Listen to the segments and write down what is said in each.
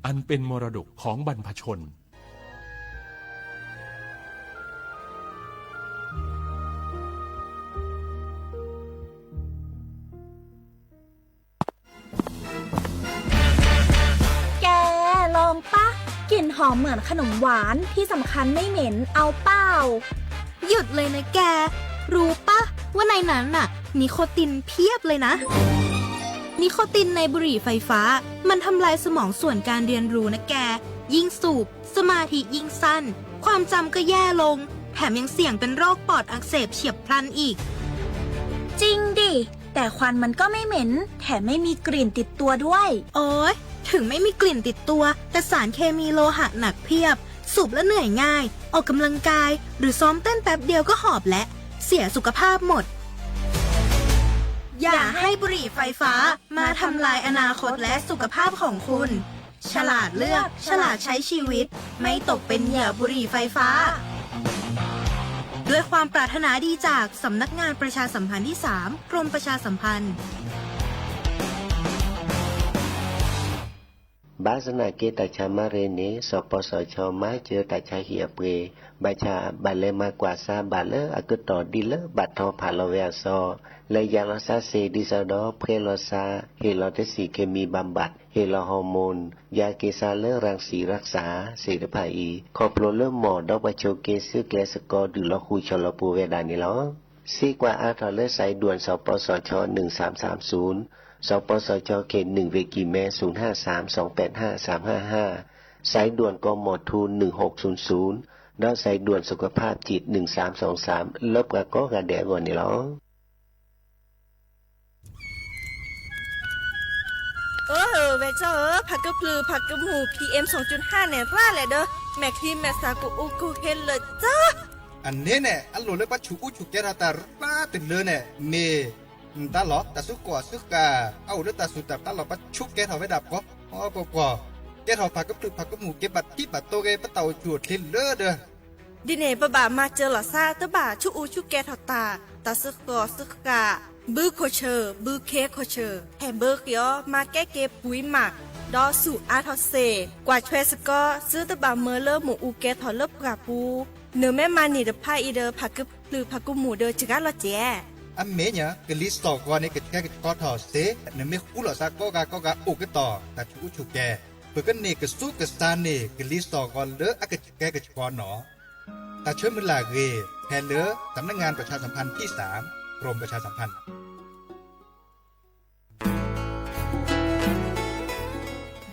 อันเป็นมรดกของบรรพชน แก ลองปะ กลิ่นหอมเหมือนขนมหวาน ที่สำคัญไม่เหม็น เอาเปล่า หยุดเลยนะแก รู้ปะว่าในนั้นน่ะ นิโคตินเพียบเลยนะ นิโคตินในบุหรี่ไฟฟ้า มันทำลายสมองส่วนการเรียนรู้นะแก ยิ่งสูบ สมาธิยิ่งสั้น ความจำก็แย่ลง แถมยังเสี่ยงเป็นโรคปอดอักเสบเฉียบพลันอีก จริงดิ แต่ควันมันก็ไม่เหม็น แถมไม่มีกลิ่นติดตัวด้วย โอ๊ย ถึงไม่มีกลิ่นติดตัว แต่สารเคมีโลหะหนักเพียบ สูบแล้วเหนื่อยง่าย ออกกำลังกาย หรือซ้อมเต้นแป๊บเดียวก็หอบแล้ว เสียสุขภาพหมด อย่าให้บุหรี่ไฟฟ้ามาทำลายอนาคตและสุขภาพของคุณ ฉลาดเลือก ฉลาดใช้ชีวิต ไม่ตกเป็นเหยื่อบุหรี่ไฟฟ้า ด้วยความปรารถนาดีจากสำนักงานประชาสัมพันธ์ที่สาม กรมประชาสัมพันธ์ ဘၣ်ဆၣ်သနာ်က့ တၢ်ဆါမၤရ့န့ၣ် စီၤပီစီၤဆှီမၤစၢၤတၢ်ဆါဟံၣ်အပှ့ၤ, ဘၣ်ဆၣ်ဘၣ်လဲၤမၤကွၢ်စါဘၣ်လၢအကတီၢ်ဒ်လၢဘၣ်ထီဖးလီၤဝဲအစီၤ, လဲၤယၤလီၤစါစ့ၢ်ဒ်သိးဒီး ဖှဲလီၤစါ, ဟ့ၣ်လီၤတဆံၣ် เคมีบำบัด, ဟ့ၣ်လီၤ hormone, ယၤက့ၤစါလၢ รังสีรักษา သ့ၣ်တဖၣ်အံၤ ခီဖျိလၢမီၢ်ဒီးပှၤဆိးက့ဆူကျဲစကီ ဒုၣ်လီၤဃူၤဆီၣ်လီၤပူၤဝဲဒၣ်န့ၣ်လီၤ. စံးကွၢ်အါထီၣ်လၢ สายด่วน စီၤပီစီၤဆှီ หนึ่งสามสามศูนย์, စီၤပီစီၤဆှီ เขตหนึ่ง ဝ့ၢ်ကံၢ်မဲ ศูนย์ห้าสามสองแปดห้าสามห้าห้า, สายด่วน กมท หนึ่งหกศูนย์ศูนย์ ဒီး สายด่วนสุขภาพจิต หนึ่งสามสองสาม လၢပှၤကိးဂၤဒဲးအဂီၢ်န့ၣ်လီၤ. အၢ ဝဲၢ်ကၠီဧၢ, ဖးကဖျၢၣ် ဖးကမူၣ် PM စူၣ်ကၠုၣ်ဟၣ်န့ၣ် ရၣ်လဲၣ်ဒီး မဲာ်ချံမဲာ်သၣ်ကအိၣ်ကဟ့လၢာ်ကၠီ. အန့ၣ်န့ၣ် အလိၣ်လၢပှၤဆူးအူဆူးကဲထီၣ်တၢ်ရၣ်တုၤလၢန့ၣ် မ့ၢ် တၢ်လီၤ တၢ်စုကီၢ်အစုဃၣ် အအိၣ်လၢတၢ်စူၢ်တၢ်ဖျါလီၤ ပှၤဆူးကဲထီၣ်ဝဲဒၣ်ပှီၤပှီၤပှီၤ, ကဲထီၣ်ဖးကဖျၢၣ်ဖးကမူၣ် က့ၤဘၣ်ထံဘၣ်တိၢ်ဂ့ၤ ပတၢ်အိၣ်ဆူၣ်အိၣ်ချ့လၢဒီး ဒ်န့ၣ် ပဘၣ်မၤစၢၤလီၤစၢ် တဘၣ်ဆူးအူဆူးကဲထီၣ်တၢ်, တၢ်စုကီၢ်စုဃၣ်, ဘုခိၣ်ဆၢၣ် ဘုခ့ခိၣ်ဆၢၣ် ဟဲဘၢဃ့အီၤ မၤကဲက့ၤပှံၤမး, ဒီးဆူးအါထီၣ်စ့ၢ်, ကွၢ်ဆွဲစ့ၢ်ကီး သုတဘၣ်မၢလၢမ့ၣ်အူကဲထီၣ်လၢပှၢ်ပူၤ, နမ့ၢ်မၤန့ၢ်တဖၣ်အံၤဒီး ဖးကဖျၢၣ်ဖးကမူၣ်ဒီးစှၤလီၤစဲး အမ့ၢ်ညါ ကလံၤစိးဂီၤန့ၣ် ကဆှဲကဆှီထီၣ်စ့ၢ်, နမ့ၢ်ဃူလိာ်စၢ်ကိးဂၤကိးဂၤအိၣ်ကတီၢ် တၢ်ဆူးအူဆူးကဲ, ပကန့ၢ်ကစူးကစၢ်န့ၢ် ကလံၤစိးဂီၤလၢအကဆှဲကဆှီနီၤ. တၢ်ဆၢမုၢ်လၢ်အဂ့ၢ် ဟဲလၢ สำนักงานประชาสัมพันธ์ที่สาม กรมประชาสัมพันธ์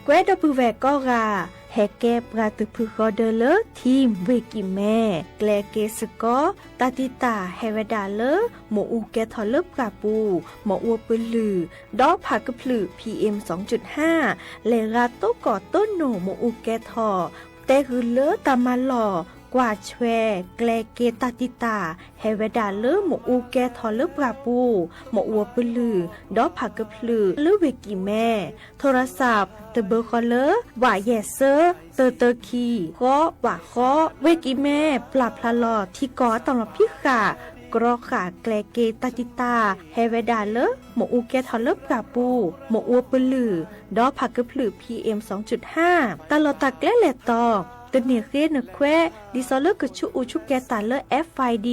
ကွဲဒီပုၢ်ဝဲၢ်ကိးဂၤ, ဟဲကဲပှၤတဖုဃီဒၢလၢ ထံၣ်ဝ့ၢ်ကံၢ်မဲ, ကျဲက့ၤစ့ၢ်ကီး တၢ်တံာ်တာ်ဟဲဝဲဒၣ်လၢ မ့ၣ်အူကဲထီၣ်လၢပှၢ်ပူၤ, မ့ၣ်အူပလုၢ်, ဒီးဖးကဖျၢၣ် PM စူၣ်ကၠုၣ်ဟၣ်, လဲၤရၤတိၢ်ကီၢ်တိၢ်နိၣ်မ့ၣ်အူကဲထီၣ်, တဲဃုာ်လၢတၢ်မၤလီၢ်, ကွၢ်ဆွဲ, ကျဲက့ၤတၢ်တံာ်တာ် ဟဲဝဲဒၣ်လၢမ့ၣ်အူကဲထီၣ်လၢပှၢ်ပူၤ, မ့ၣ်အူပလုၢ်, ဒီးဖးကဖျၢၣ်လၢဝ့ၢ်ကံၢ်မဲ, ထိရစး တဘၢဃီလၢ ဝးယဲၢ်စၢ တၢတၢခံ ဃီ ဝးဃီ, ဝ့ၢ်ကံၢ်မဲ ပျၢ်ဖျါလီၤထံကီၢ်အတၢ်လီၤဖံးဃာ်, ကြီဃာ်ကျဲက့ၤတၢ်တံာ်တာ် ဟဲဝဲဒၣ်လၢ မ့ၣ်အူကဲထီၣ်လၢပှၢ်ပူၤ, မ့ၣ်အူပလုၢ်, ဒီးဖးကဖျၢၣ် PM စူၣ်ကၠုၣ်ဟၣ်, တၢ်လီၢ်တၢ်ကျဲလဲၤတီၤ, တန့ၢ်ဃ့နခွဲး, ဒ်သိးလၢကဆူးအူဆူးကဲတၢ်လၢ FID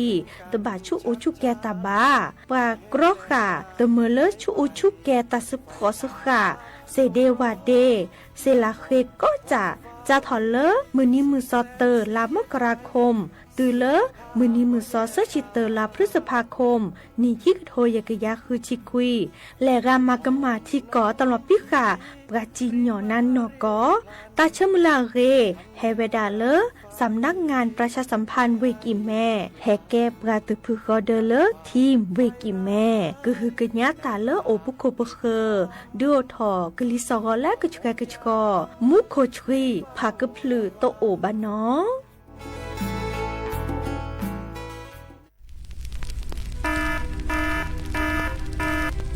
တဘၣ်ဆူးအူဆူးကဲတၢ်ဘၣ်. ပှၤကြီဃာ် တမၢလၢဆူးအူဆူးကဲတၢ်ဆူးဖှီၣ်ဆူးဃာ်, စ့ၢ်ဒ့ဝးဒ့, စ့ၢ်လၢဃ့ကိးစၢ်, စးထီၣ်လၢ မုၢ်နံၤမုၢ်သီ တၢ်လါမကရၤခိၣ်, တုၤလၢ မုၢ်နံၤမုၢ်သီ သၢဆံတၢ်လါ พฤษภาคม, နံၣ်ခံကထိယဲၢ်ကယၤဃုဆံခွံ, လဲၤရၤမၤကမၣ်ထံကီၢ်အတၢ်လီၤဖံးဃာ်, ပှၤစံၣ်ညီၣ်နါနီၢ်ကီၢ်, တၢ်ဆၢမုၢ်လၢ်အဂ့ၢ်, ဟဲဝဲဒၣ်လၢ สำนักงานประชาสัมพันธ์ ဝ့ၢ်ကံၢ်မဲ, ဟဲကဲပှၤတဖုဃီဒၢလၢ ထံၣ်ဝ့ၢ်ကံၢ်မဲ, ကဟုကညးတၢ်လၢအိၣ်ပခိၣ်ပဃၢၤ, ဒုးအိၣ်ထီၣ် ကလံၤစိးဂီၤလၢကဆှဲကဆှီ, မူခိၣ်ဆှံ, ဖးကဖျၢၣ်တအိၣ်ဘၣ်နီၤ.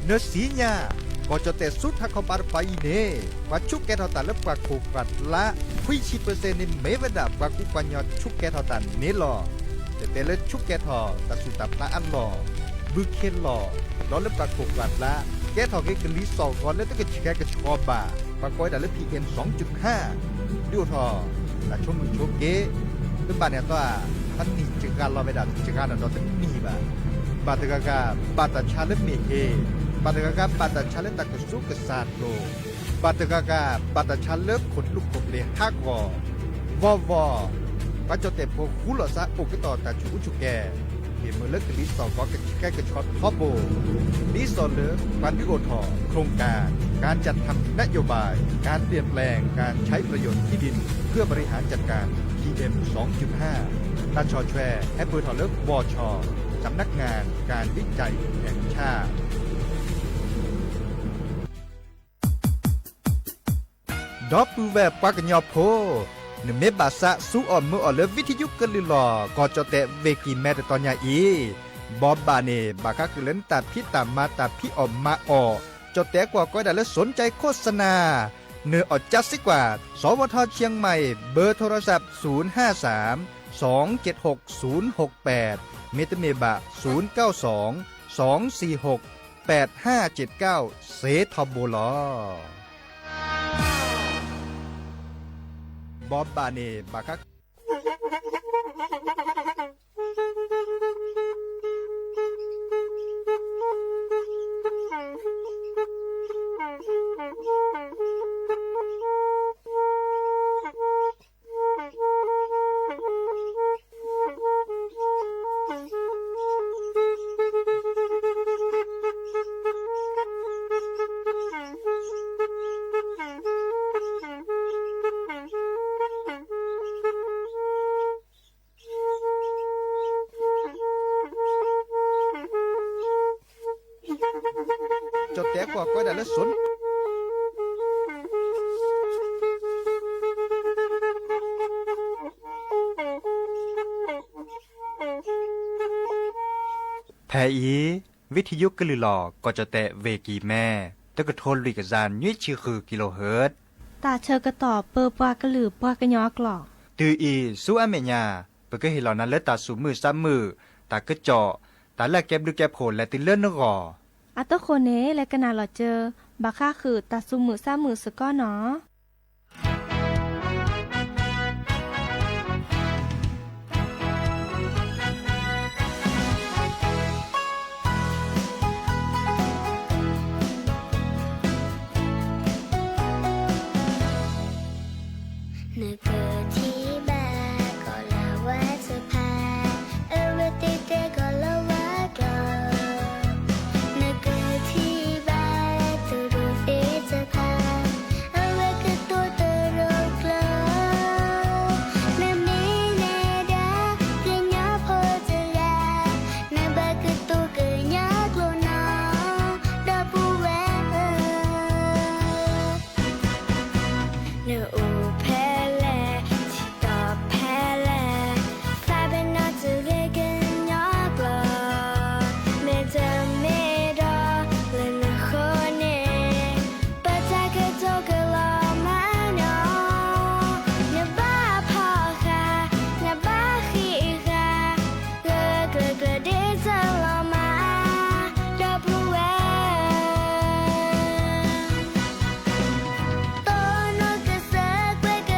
နသ့ၣ်ညါ, ကီၢ်ကၠီၣ်တဲၣ်ဆူထးခီပၤတပၤအံၤန့ၣ်, ပှၤဆူးကဲထီၣ်တၢ်လၢပှၢ်ခိၣ်ပှၢ်ကျါ, ခွံဆံပၢၢ်စဲၣ်န့ၣ် မ့ၢ်ဝဲဒၣ်ပှၤကူပှၤကညီဆူးကဲထီၣ်တၢ်န့ၣ်လီၤ. တဲတဲလၢဆူးကဲထီၣ်တၢ်ဆူးတၢ်ဖျါအလီၢ်, ဘုခ့လီၢ်, ဒီးလၢပှၢ်ခိၣ်ပှၢ်ကျါ, ကဲထီၣ်က့ၤကလံၤစိးဂီၤလၢတကဆှဲကဆှီဘၣ် ပှၤကိးဝဲဒၣ်လၢ PM စူၣ်ဟါ ဒုးအိၣ်ထီၣ် တၢ်ဆိမုၣ်ဆိက့, လၢဘၣ်န့ၣ်အသီ တနံၣ်စှၤလီၤဝဲဒၣ် စှၤနၤဒီးတနံၣ်ဘၣ်. ဘၣ်တဂၤဂၤ ဘၣ်တၢ်ဆါလၢမ့ၢ်ဟ့ၣ်, ဘၣ်တဂၤဂၤ ဘၣ်တၢ်ဆါလၢတၢ်ကစူးကစၢ်ဒိၣ်, ဘၣ်တဂၤဂၤ ဘၣ်တၢ်ဆါလၢခိၣ်လူၢ်ခိၣ်ပျ့ၤဟးဂီၤ, ဘီဘီ ပှၤကၠီၣ်တဲၣ်ဖိဃူလိာ်သးအိၣ်က့ၤဒီးတၢ်ဆူးအူဆူၣ်ကဲၤ, ဟ့ၣ်မုာ်လၢကလံၤစိးကီကဆှဲကဆှီထီဘိ, ဒ်သိးလၢ ပှၤဒုးအိၣ်ထီၣ် โครงการ การจัดทำนโยบาย การเปลี่ยนแปลงการใช้ประโยชน์ที่ดินเพื่อบริหารจัดการ PM สองจุดห้า တၢ်ဆီၣ်ထွဲ ဟဲပၢၢ်ထီၣ်လၢ บช สำนักงานการวิจัยแห่งชาติ ဒီပုၢ်ဝဲၢ်ပှၤကညီဖိ, နမ့ၢ်ဘၣ်သး သူအီၣ်မုာ်အီၣ်လၢ ဝံထယုကလုၢ်လီၢ် ကီၢ်ကၠီၣ်တဲၣ် ဝ့ၢ်ကံၢ်မဲ တတီၤညါအံၤ, ဘီဘၣ်န့ၣ် ဘၣ်ဃးဃုာ်လၢနတၢ်ဖံးတၢ်မၤတၢ်ဖံးအီၣ်မၤအီၣ်, ကၠီၣ်တဲၣ်ကွၢ်ကီဝဲဒၣ်လၢ สนใจโฆษณา နၢၤအီၣ်ကၠါစ့ကွၢ် สวท เชียงใหม่ เบอร์โทรศัพท์ ศูนย์ห้าสาม สองเจ็ดหก ศูนย์หกแปด မ့တမ့ၢ်ဘၣ် ศูนย์เก้าสอง สองสี่หก แปดห้าเจ็ดเก้า စ့ထီဘိလီၤ. ဘီဘၣ်န့ၣ် ဘၣ်ဃး ကၠီၣ်တဲၣ်ကွၢ်ကီဝဲဒၣ်လၢ สน ဖဲအံၤ ဝံထယုကလုၢ်လီၢ် ကီၢ်ကၠီၣ်တဲၣ် ဝ့ၢ်ကံၢ်မဲ တကထိလွံၢ်ကယၤနွံဆံဃု kilohertz တၢ်ဆၢကတီၢ်ပၢပှၤကလုာ်ပှၤကညီအကျိာ်, တုၤအံၤ ဆူအါမဲာ်ညါ ပကဟ့ၣ်လီၤနၤလၢတၢ်သူၣ်မုာ်သးမုာ်, တၢ်ကစီၣ်, တၢ်လၢအကဲဘျုးကဲဖှိၣ်လဲၤတုၤလၢနဂီၢ်. အတဃိန့ၣ် လဲၤကနၣ်လီၤစၢၤ ဘၣ်ဃးဃုာ်တၢ်သူၣ်မုာ်သးမုာ်စ့ၢ်ကီးနီၤ. နကထံၣ်ဘၣ်ကီၤလၤဝါတဖၣ်, အဝဲသ့ၣ်တဲကီၤလၤဝါကျိာ်, နကထံၣ်ဘၣ်တရူးသ့ၣ်တဖၣ်, အဝဲကတိၤတရူးကျိာ်, နမ့ၢ်နဲဒၣ်ကညီဖိတဂၤ, နဘၣ်ကတိၤကညီကျိာ်နီၤ, ဒီပုၢ်ဝဲၢ်ဧၢ နအိၣ်ဖဲလဲၣ်, ထံကီၢ်ဖဲလဲၣ်, သးပ့ၤနီၣ်တဂ့ၤကညီကျိာ်, မ့တမ့ၢ်ဒီးလၢနဃိန့ၣ်, ပတၢ်ကတိၤကလီၤမးနီၤ, နဘၣ်ဖီၣ်ဃာ်, နဘၣ်ဃံးဃာ်, ဂၢၢ်ကျၢၤကျၢၤဒ်တလီၤမး, ဒီပုၢ်ဝဲၢ် တိၢ်နီၣ်ကစၢ်ကွဲးက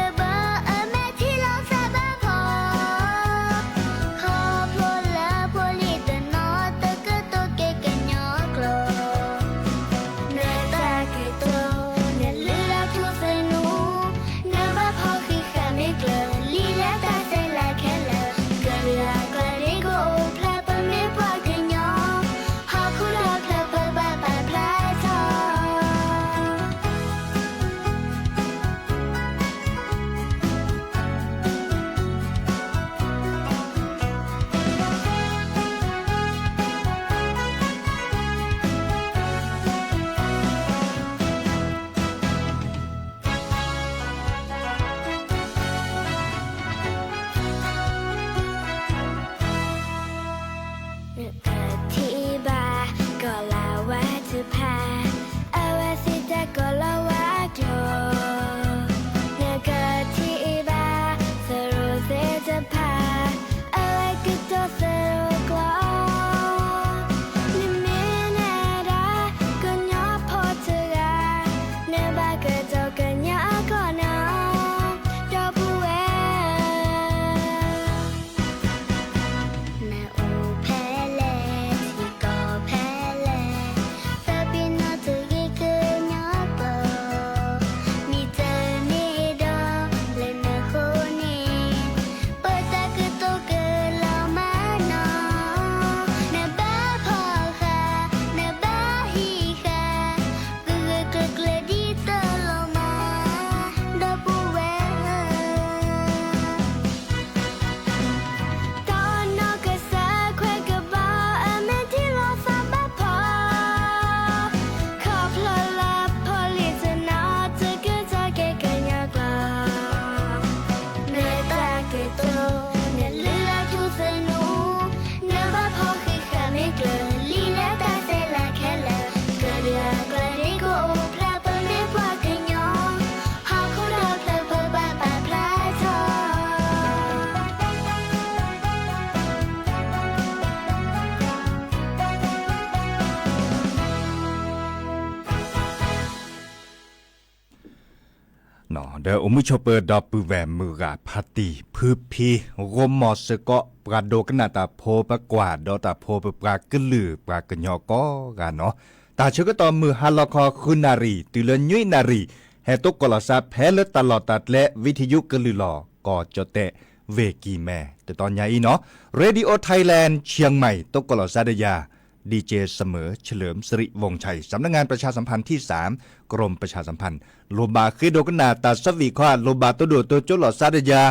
ဒီးအိၣ်မုာ်ဆိးပၢၤဒီပုၢ်ဝဲၢ်မုၢ်ဂၤဖါတံၢ်ဖုဖံ ဂီၢ်မီၤစ့ၢ်ကီး ပှၤဒိကနၣ်တၢ်ဖိ ပကွၢ်ဒီးတၢ်ဖိပပှၤကလုာ်ပှၤကညီကိးဂၤနီၤ, တၢ်ဆၢကတီၢ်မုၢ်ဟါလီၤခီဃုနၣ်ရံၣ် တုၤလၢနွံနၣ်ရံၣ် ဟဲသကိးလီၤသးဖဲလၢတၢ်လီၢ်တၢ်ကျဲ ဝံထယုကလုၢ်လီၢ် ကီၢ်ကၠီၣ်တဲၣ် ဝ့ၢ်ကံၢ်မဲ တတီၤညါအံၤနီၤ, Radio Thailand Chiang Mai သကိးလီၤသးဒီးယၤ ดีเจเสมอ เฉลิมสิริวงศ์ชัย สำนักงานประชาสัมพันธ์ที่สาม กรมประชาสัมพันธ์ လိၣ်ဘၣ်ဃ့ဒိကနၣ်တၢ်ဆၢဝံၣ်ခီ လိၣ်ဘၣ်တိၢ်ဒိၣ်တိၢ်ကၠိလိာ်သးဒီးယၤ,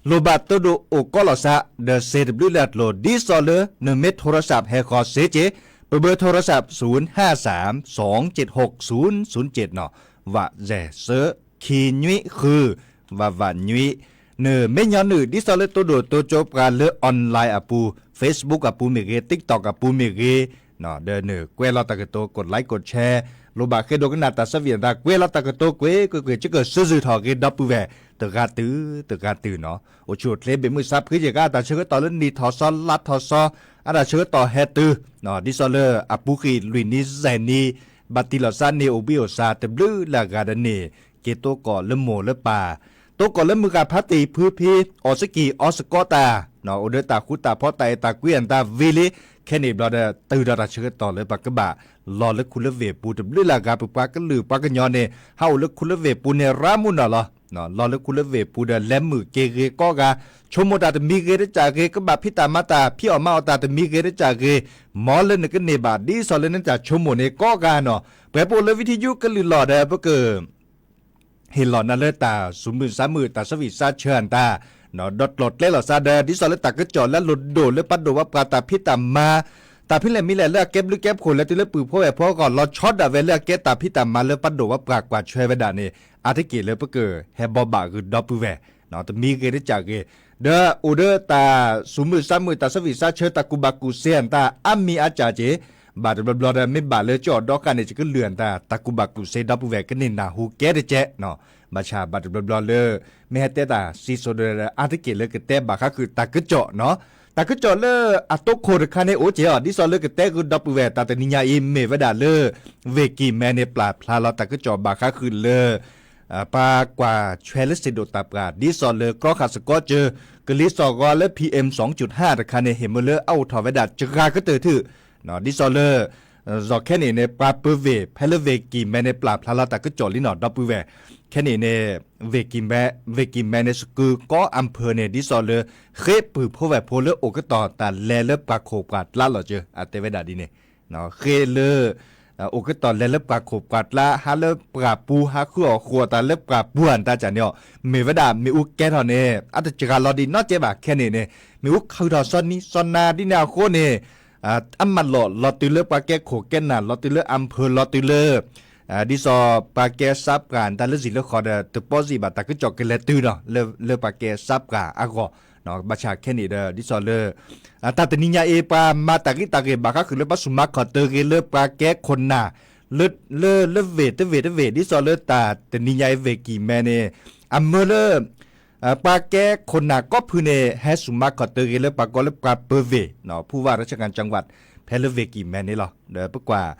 လိၣ်ဘၣ်တိၢ်ဒိၣ်အိၣ်ကီးလိာ်သး ဒီးစ့တဘျုးလၢအကျိၤ ဒ်သိးလၢ နမ့ၢ်ထိရစးဟဲဃီၤစ့က့ၤ, ပဘၢထိရစး ศูนย์ห้าสาม สองเจ็ดหก ศูนย์ศูนย์เจ็ด နီၤ, ဝးစဲးစၢ ခံနွံဃု ဝးဝးနွံ နမ့ၢ်ညီနုာ် ဒ်သိးလၢတိၢ်ဒိၣ်တိၢ်ကၠိပှၤလၢ online အပူၤ, Facebook အပူၤမ့ၢ်ဂ့ၤ, TikTok အပူၤမ့ၢ်ဂ့ၤ, ဒီးနကွဲးလီၤတၢ်ကတိၤ กดไลค์ กดแชร์ လိၣ်ဘၣ်ဃ့ဒိကနၣ်တၢ်ဆၢဝံၣ်အသး ကွဲးလီၤတၢ်ကတိၤကွ့ၢ်ကွ့ၢ်ကွ့ၢ် ကကစၢၢ်စၢၢ်ထီၣ်ဂ့ၤဒီပုၢ်ဝဲၢ် တဂၤတုၤ တဂၤတုၤနီၤ, အိၣ်ဆူၣ်အိၣ်ချ့ဘၣ်မုာ်ဆါဖှံယဲၢ်ဂၤ တၢ်ဆၢကတီၢ်လၢနံၣ်ထီၣ်စီ လါထီၣ်စီ အတၢ်ဆၢကတီၢ်ဟဲတုၤ ဒ်သိးလၢအပူၤဃံၣ်လွံၢ်နံၣ်စဲးနံၣ် ဘၣ်တံၢ်လီၤသးန့ၣ် အိၣ်ဘှံးအိၣ်သါတဘျုးလၢအဂၤဒီးန့ၣ် က့ၤသကိးလၢမိၢ်လၢပၢ်, သကိးလၢမုၢ်ဂၤဖါတံၢ်ဖုဖံ အီၣ်စကံၢ်အီစကီးတၢ်, အိၣ်ဒီးတၢ်ဃူတၢ်ဖိးတၢ်အဲၣ်တၢ်ကွံအတၢ်ဝံၤလံ, ခဲန့ၣ်ဘျီဒီး တုၤဒီးတၢ်ဆၢကတီၢ်လၢပကဘၣ်လီၤလၢခူလၢဝ့ၢ်ပူၤတဘျုးလၢအဂၤ ပပှၤကလုာ်ပှၤကညီန့ၣ် ဟးအိၣ်လၢခူလၢဝ့ၢ်ပူၤန့ၣ် ရၤမုၢ်နီၢ်လီၤ. လီၤလၢခူလၢဝ့ၢ်ပူၤဒီး လဲၤမုာ်က့ၤဂ့ၤကိးဂၤ, ဆိကမိၣ်တၢ်တမံၤဂ့ၤတကးဂ့ၤ, ကဘၣ်ဖံးတၢ်မၤတၢ် ဖံးအီၣ်မၤအီၣ်တၢ်တမံၤဂ့ၤတကးဂ့ၤ, မ်လၢနကန့ၢ်ဘၣ် ဒ်သိးလၢနတၢ်ဆိကမိၣ်န့ၣ်ကိးဂၤနီၤ, ပှဲၤပအိၣ်လၢဝံထယုကလုၢ်လီၢ်ဒီး ပက ဟ့ၣ်လီၤနၤလၢတၢ်သူၣ်မုာ်သးမုာ် တၢ်ဆၢဝံၣ်သးဆၢအတၢ်, ဒီးကျိၤကျဲလိာ်သးဒီး ဒ်သိးလၢတၢ်ကစီၣ်လၢအလိၣ်ဒိၣ်လၢပှၤဒိၣ်ပှၤပှၢ်တၢ်ဖံးတၢ်မၤ, တၢ်ဖဲလဲၣ်မံၤလဲၣ်လၢအကဲဘျုးကဲဖှိၣ်လၢတုၤလၢပုၢ်ဖိဝဲၢ်ဖိအဂီၢ် လီၤဆီဒၣ်ဝဲလၢအကဲတၢ်ဖံးတၢ်မၤလၢပှၤဒိၣ်ပှၤပှၢ်ကွၢ်ထွဲဝဲဒၣ်န့ၣ် အါတက့ၢ်လၢပကဟဲဘိးဘၣ်ဂ့ၤဒီပုၢ်ဝဲၢ် တမံၤဂ့ၤတကးဂ့ၤ, ဒီးအိၣ်ဒီးတၢ်သူၣ်မုာ်သးမုာ် တၢ်ဆၢဝံၣ်သးဆၢ တၢ်ကူၣ်ဘၣ်ကူၣ်စ့အတၢ် အါမံၤအါကၢ်က့ၤ, ဘၣ်တဘျီဘျီဒီး မ့ၢ်ဘၣ်လၢကၠီၣ်ဒီဃာ်န့ၣ် ယကလုၢ်အတၢ် တၢ်ကူၣ်ဘၣ်ကူၣ်စ့ဒီပုၢ်ဝဲၢ် ကန့ၢ်နၢ်ဟူကဲတကဲးနီၤ, ဘၣ်ဆၣ်ဘၣ်တဘျီဘျီလၢ မ့ၢ်ဟဲတဲတၢ်စံၣ်စိၤဒီး အါတက့ၢ်လၢကတဲဘၣ်ဃးဃုာ်တၢ်ကစီၣ်နီၤ, တၢ်ကစီၣ်လၢအတိခိၣ်တခါန့ၣ်အိၣ်က့ၤအီၤ ဒ်သိးလၢကတဲဂ့ၤဒီပုၢ်ဝဲၢ် တၢ်တနံၤညါအံၤ မ့ၢ်ဝဲဒၣ်လၢ ဝ့ၢ်ကံၢ်မဲန့ၣ် ပျၢ်ဖျါလီၤတၢ်ကစီၣ်ဘၣ်ဃးဃုာ်လၢ ပှၤကွၢ်ထွဲလၢစ့ၢ်ဒိၣ်တၢ်ပှၢ် ဒ်သိးလၢ ကြီဃာ်စကီကၢ ကလံၤစိးဂီၤလၢ PM စံၣ်ဟါ တခါန့ၣ် ဟ့ၣ်မ့ၢ်လၢအအိၣ်ထီၣ်ဝဲဒၣ်စှၤကတၢၢ်ထူၣ်, ဒ်သိးလၢ ယီၤခဲန့ၣ်န့ၣ် ပှၤပၢၤဝ့ၢ် ဖဲလၢဝ့ၢ်ကံၢ်မဲန့ၣ် ပျၢ်ဖျါလီၤတၢ်ကစီၣ်လံနီၤ ဒီပုၢ်ဝဲၢ်, ခဲန့ၣ်န့ၣ် ဝ့ၢ်ကံၢ်မဲ ဝ့ၢ်ကံၢ်မဲန့ၣ် စကူၤကီအဖၢၣ်န့ၣ် ဒ်သိးလၢ ဃ့ပုၢ်ဖိဝဲၢ်ဖိလၢအိၣ်ကတီၢ်တၢ်လဲၤလၢပှၤခိၣ်ပှၤကျါလီၤကၢ အတဲဝဲဒၣ်ဒ်န့ၣ် ဃ့လၢ အိၣ်ကတီၢ်လဲၤလၢပှၤခိၣ်ပှၤကျါ ဟးလၢပှၤပူၤ ဟးဃုအီၣ်ဃုအီၣ်တၢ်လၢပှၤပူၤအတၢ်န့ၣ်အီၤ မ့ၢ်ဝဲဒၣ်မ့ၣ်အူကဲထီၣ်န့ၣ် အတစှၤလီၤဒံးနီတစဲးဘၣ်ခဲန့ၣ်န့ၣ် မ့ၣ်အူခူၣ်ထီၣ်စီနံၤစီနၤဒ်န့ၣ်အဃိန့ၣ် အမၤလိာ်လီၤတုၤလၢပှၤကဲခိၣ်ကဲနၢ် လီၤတုၤလၢအဖၢၣ် လီၤတုၤလၢ ဒ်သိးပှၤကဲစးပှၢ်တၢ်လၢစံၣ်လၢဃီဒီး တပီၢ်စံၣ်ဘၣ်တၢ်ကစီၣ်ကလဲၤတုၤဒီး လၢပှၤကဲစးပှၢ်အဂီၢ်, ဘၣ်ဆၣ်ခဲန့ၣ်ဒီး ဒ်သိးလၢ တၢ်တနံၤညါအံၤ ပှၤမၤတၢ်ဂံၢ်တၢ်ဂ့ၢ်ဘၣ်ဃးဃုာ်လၢပှၤစူၢ်မၤခီၣ်တၢၤဂ့ၤလၢပှၤကဲခိၣ်နၢ် လၢ လၢ လၢဝ့ၢ်တဝ့ၢ်တဝ့ၢ် ဒ်သိးလၢတၢ်တနံၤညါအံၤဝ့ၢ်ကံၢ်မဲန့ၣ် အမၢလၢ ပှၤကဲခိၣ်နၢ်ကိးဖုန့ၣ် ဟဲစူၢ်မၤခီၣ်တၢၤဂ့ၤလၢပှၤကိးလၢပှၤပၢၤဝ့ၢ် ဖူဝါရၢဆကၣ်ကၠၣ်ဝး ဖဲလၢဝ့ၢ်ကံၢ်မဲန့ၣ်လီၤ. ဒီးပကွၢ်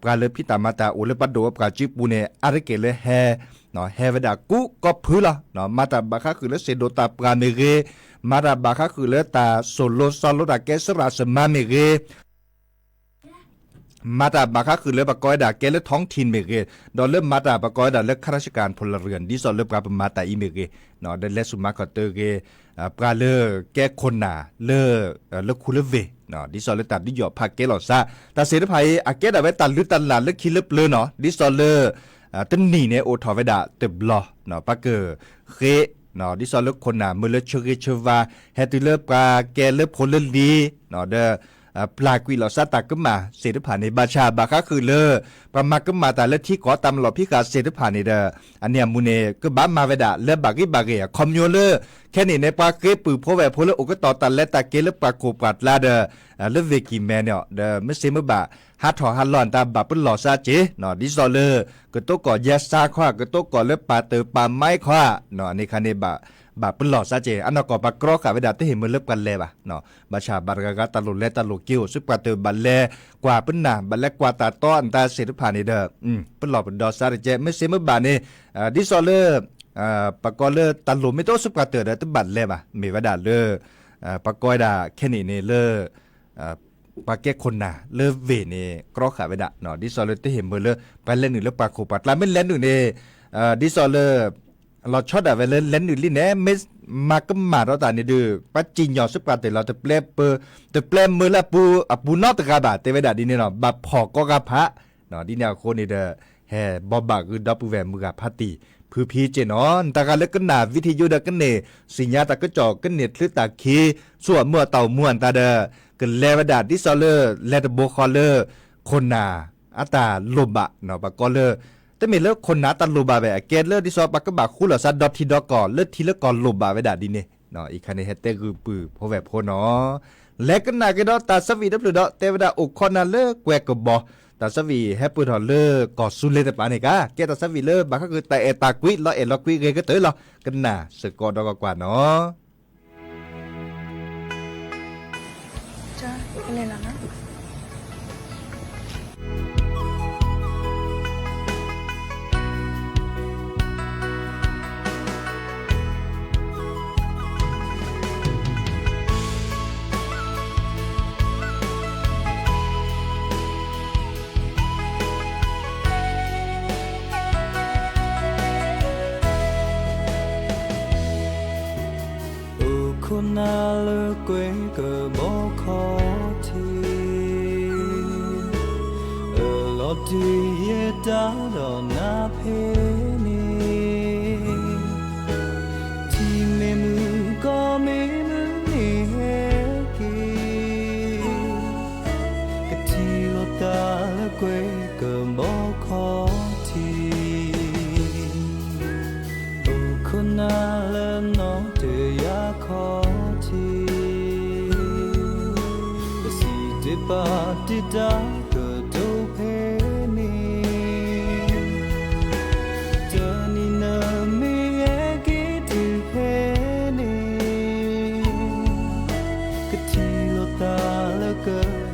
ပှၤလၢဖံးတၢ်မၤတၢ်အိၣ်လၢပှၤဒိၣ်ပှၤပှၢ်စုပူၤန့ၣ် အါတက့ၢ်လၢဟဲ ဟဲဝဲဒၣ်ကူကိးဖုလီၤ. မၤတၢ်ဘၣ်ဃးဃုာ်လၢစ့ၢ်ဒိၣ်တၢ်ပှၢ်မ့ၢ်ဂ့ၤ, မၤတၢ်ဘၣ်ဃးဃုာ်လၢတၢ်စိာ်လိၤစီလိၤတၢ်ကဲစရၣ်စမါမ့ၢ်ဂ့ၤ မၤတၢ်ဘၣ်ဃးဃုာ်လၢပကိးဝဲဒၣ်ကဲလၢ ท้องถิ่น မ့ၢ်ဂ့ၤ, ဒီးလၢမၤတၢ်ပကိးဝဲဒၣ်လၢ ข้าราชการพลเรือน ဒ်သိးလၢပှၤပမၤတၢ်အံၤမ့ၢ်ဂ့ၤ, ဒီးလဲၤစူၢ်မၤခီၣ်တၢၤဂ့ၤ ပှၤလၢကဲခိၣ်နၢ်လၢ လၢခူလၢဝ့ၢ် ဒ်သိးလၢတၢ်ဒုးယီၣ်ဖးကဲလီၤသး, တၢ်သ့ၣ်တဖၣ်အံၤ အကဲဒၣ်ဝဲတၢ်လုၢ်တၢ်လၢ်လၢခံလၢပျၢၤနီၤ, ဒ်သိးလၢ တနံၣ်န့ၣ်အိၣ်ထီၣ်ဝဲဒၣ်တဘျီ, ပှၤကဃ့ ဒ်သိးလၢခိၣ်နၢ်မ့ၢ်လၢဆၢဂ့ၤဆၢဝါ ဟဲတုၤလၢပှၤကဲလၢဖိလၢလံၤ ဒီး ပျၢ်ကွံာ်လီၤသးတၢ်ကမၣ်သ့ၣ်တဖၣ်န့ၣ် ဘၣ်ဆၣ်ဘၣ်ဃးဃုာ်လၢ ပှၤမၤကမၣ်တၢ်လၢထံကီၢ်တၢ်မၤလီၢ်ဖံးဃာ်သ့ၣ်တဖၣ်န့ၣ်ဒီး အန့ၣ်အမူန့ၣ် ကဘၣ်မၤဝဲဒၣ်လၢဘၣ်ဂံၢ်ဘၣ်ဂ့ၤ အခီပညီလၢ ခဲန့ၣ်န့ၣ် ပှၤဃ့ပုၢ်ဖိဝဲၢ်ဖိလၢအိၣ်ကတီၢ်တၢ်လဲၤတၢ်က့ၤလၢပှၤခိၣ်ပှၤကျါဒီး လၢဝ့ၢ်ကံၢ်မဲန့ၣ်ဒီး မ့ၢ်စ့မ့ၢ်ဘၣ် ဟးထီၣ်ဟးလီၤအတၢ်ဘၣ်ပလီၢ်သးက့ၤ ဒ်သိးလၢ ကတိၤကီၢ်ယဲစါခီ ကတိၤကီၢ်လၢပာ်တၢ်ပာ်မါခီ န့ၣ်ခါန့ၣ် ဘၣ်ပလီၢ်သးက့ၤ အနီၢ်ကီၢ်ပှၤကြီဃာ်ဝဲဒၣ် တဟ့ၣ်မ့ၢ်လၢပှၤလဲၤဘၣ်, ဘၣ်ဆၣ်ဘၣ်တဂၤဂၤတၢ်လိၣ်လဲၤတၢ်လိၣ်က့ၤအိၣ်ဆူပှၤတၢ်ဘၣ်လဲၤကွၢ်ပနၢ် ဘၣ်လဲၤကွၢ်တၢ်တီအတၢ်သ့ၣ်တဖၣ်န့ၣ်ဒီး ပလီၢ်ပဒီသးတက့ၤ မ့ၢ်စ့မ့ၢ်ဘၣ်န့ၣ် ဒ်သိးလၢ ပကိးလၢတၢ်လိၣ်မ့ၢ်တအိၣ်ဆူပှၤတၢၢ်ဒီးတဘၣ်လဲၤဘၣ်, မ့ၢ်ဝဲဒၣ်လၢ ပကိးဝဲဒၣ်ခဲန့ၣ်န့ၣ်လၢ ပှၤကဲခိၣ်နၢ်လၢဝ့ၢ်န့ၣ် ကြီဃာ်ဝဲဒၣ် ဒ်သိးလၢတဟ့ၣ်မုာ်လၢ ပှၤလဲၤနုာ်လၢပှၤခိၣ်ပှၤကျါ မ့ၢ်လဲၤနုာ်န့ၣ် ဒ်သိးလၢ လီၤဆီဒၣ်ဝဲလၢလဲၤနုာ်လံန့ၣ် မ့ၢ်မၤကမၣ်ဒီးတၢ်န့ၣ်ဒီး ပှၤစံၣ်ညီၣ်ဆူပှၤတၢၢ်လီၤ တပျဲပၢၤ တပျဲမုာ်လၢအပူၤနီတဂၤဘၣ် တဲဝဲဒၣ်ဒ်န့ၣ်လီၤ. ဘၣ်ဖီၣ်ကိးဂၤဖး ဒ်န့ၣ်အဃိန့ၣ်ဒီး ဟဲဘိးဘၣ်ဂုာ်ဒီပုၢ်ဝဲၢ်မုၢ်ဂၤဖးတံၢ်ဖုဖံက့နီၤ နတၢ်ဂၤလၢကနၣ်ဝံထံယိဒီးကန့ၢ်စံၣ်ညါတၢ်ကစီၣ် ကန့ၢ်ချုးတၢ်ခံ ဆူအမုာ်အတၢ်အိၣ်မူအသးဒီး ကလဲၤဝဲဒၣ်ဒ်သိးလၢ လဲၤတဘိဃီလၢ ခိၣ်နၢ်အတၢ်လိၣ်ဘၣ် ပကိးလၢ တမ့ၢ်လၢခိၣ်နၢ်အတၢ်လိၣ်ဘၣ်ဝဲ အကဲလၢဒ်သိးပှၤကဘၣ်ဃူလိာ်သးဒီထံဒီကီၢ် လၢထံလၢကီၢ်လိၣ်ဘၣ်ဝဲဒၣ်ဒ်န့ၣ် အံၤခါန့ၣ် ဟဲတဲဂုာ်ပုၢ်ဖိဝဲၢ်ဖိနီၤ လဲၤကနၣ်က့ၤဒီးတၢ်ဆၢဝံၣ်တဖျၢၣ်ဒီး တဲဝဲဒၣ်အိၣ်ခိးနၢ်လၢကွဲၤကဘီ တၢ်ဆၢဝံၣ်ဟဲပၢၢ်ထီၣ်လၢကီၢ်စူၤလ့ၤတပၤန့ၣ်ကါ ကဲတၢ်ဆၢဝံၣ်လၢဘၣ်ဃးက့ၤတၢ်အဲၣ်တၢ်ကွံ လီၤအဲၣ်လီၤကွံဂ့ၤကတၢၢ်လီၤ ကနၣ်စ့ၢ်ကီးဒီးကွၢ်နီၤ အိၣ်ခိးနၢ်လၢကွဲၤကဘီခီၣ်ထံး အလီၤတံၢ်ယဲတၢ်ဒီးနၤဖဲန့ၣ် ထံမ့ၢ်မုၢ်ကီၢ်မ့ၢ်မုၢ်န့ၣ်ဟဲက့ၤ ကထံၣ်လိာ်သးလၢကွဲၤကဘီခီၣ်ထံး အိၣ်ခိးနၢ်လၢနီၢ်တယၢ်ခီၣ်ထံး ပစံးတ့ၢ်ပာ်တ့ၢ်တၢ်ကတိၤဖဲန့ၣ် တနံၤနမ့ၢ်ဟဲက့ၤတုၤဖဲန့ၣ် ကထံၣ်လိာ်သးလၢက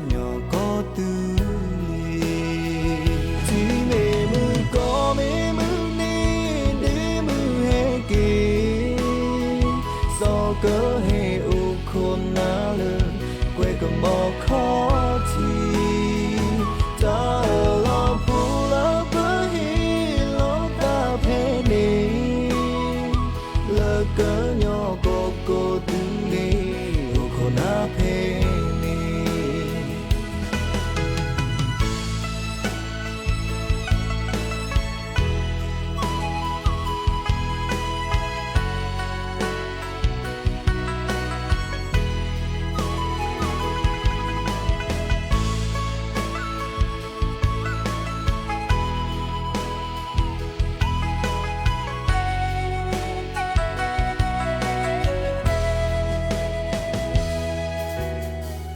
ညီကီၢ်သူလ့ၤ ထံမ့ၢ်မုၢ်ကီၢ်မ့ၢ်မုၢ်န့ၣ် ဒ့မုၢ်ဟဲက့ၤ စီၤကဟဲအိၣ်ခိးနၢ်လၢ ကွဲၤကဘီခီၣ်ထံး တၢ်အၢၣ်လီၤဖိလၢပဟ့ၣ်လီၤသးဖဲန့ၣ် လၢကညီကီၢ်ကီၢ်သူလ့ၤ အိၣ်ခိးနၢ်ဖဲန့ၣ်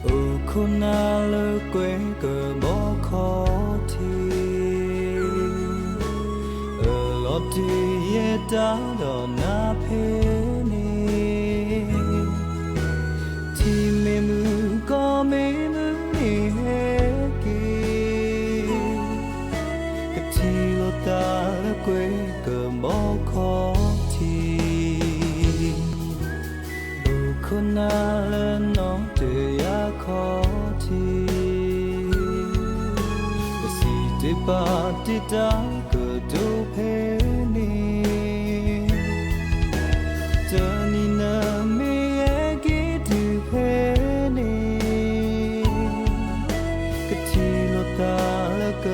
အိၣ်ခိးနၢ်လၢကွဲၤကဘီခီၣ်ထံး အလီၤတံၢ်ယဲတၢ်ဒီးနၤဖဲန့ၣ် ထံမ့ၢ်မုၢ်ကီၢ်မ့ၢ်မုၢ်န့ၣ်ဟဲက့ၤ ကထံၣ်လိာ်သးလၢကွဲၤကဘီခီၣ်ထံး အိၣ်ခိးနၢ်လၢနီၢ်တယၢ်ခီၣ်ထံး ပစံးတ့ၢ်ပာ်တ့ၢ်တၢ်ကတိၤဖဲန့ၣ် တနံၤနမ့ၢ်ဟဲက့ၤတုၤဖဲန့ၣ် ကထံၣ်လိာ်သးလၢက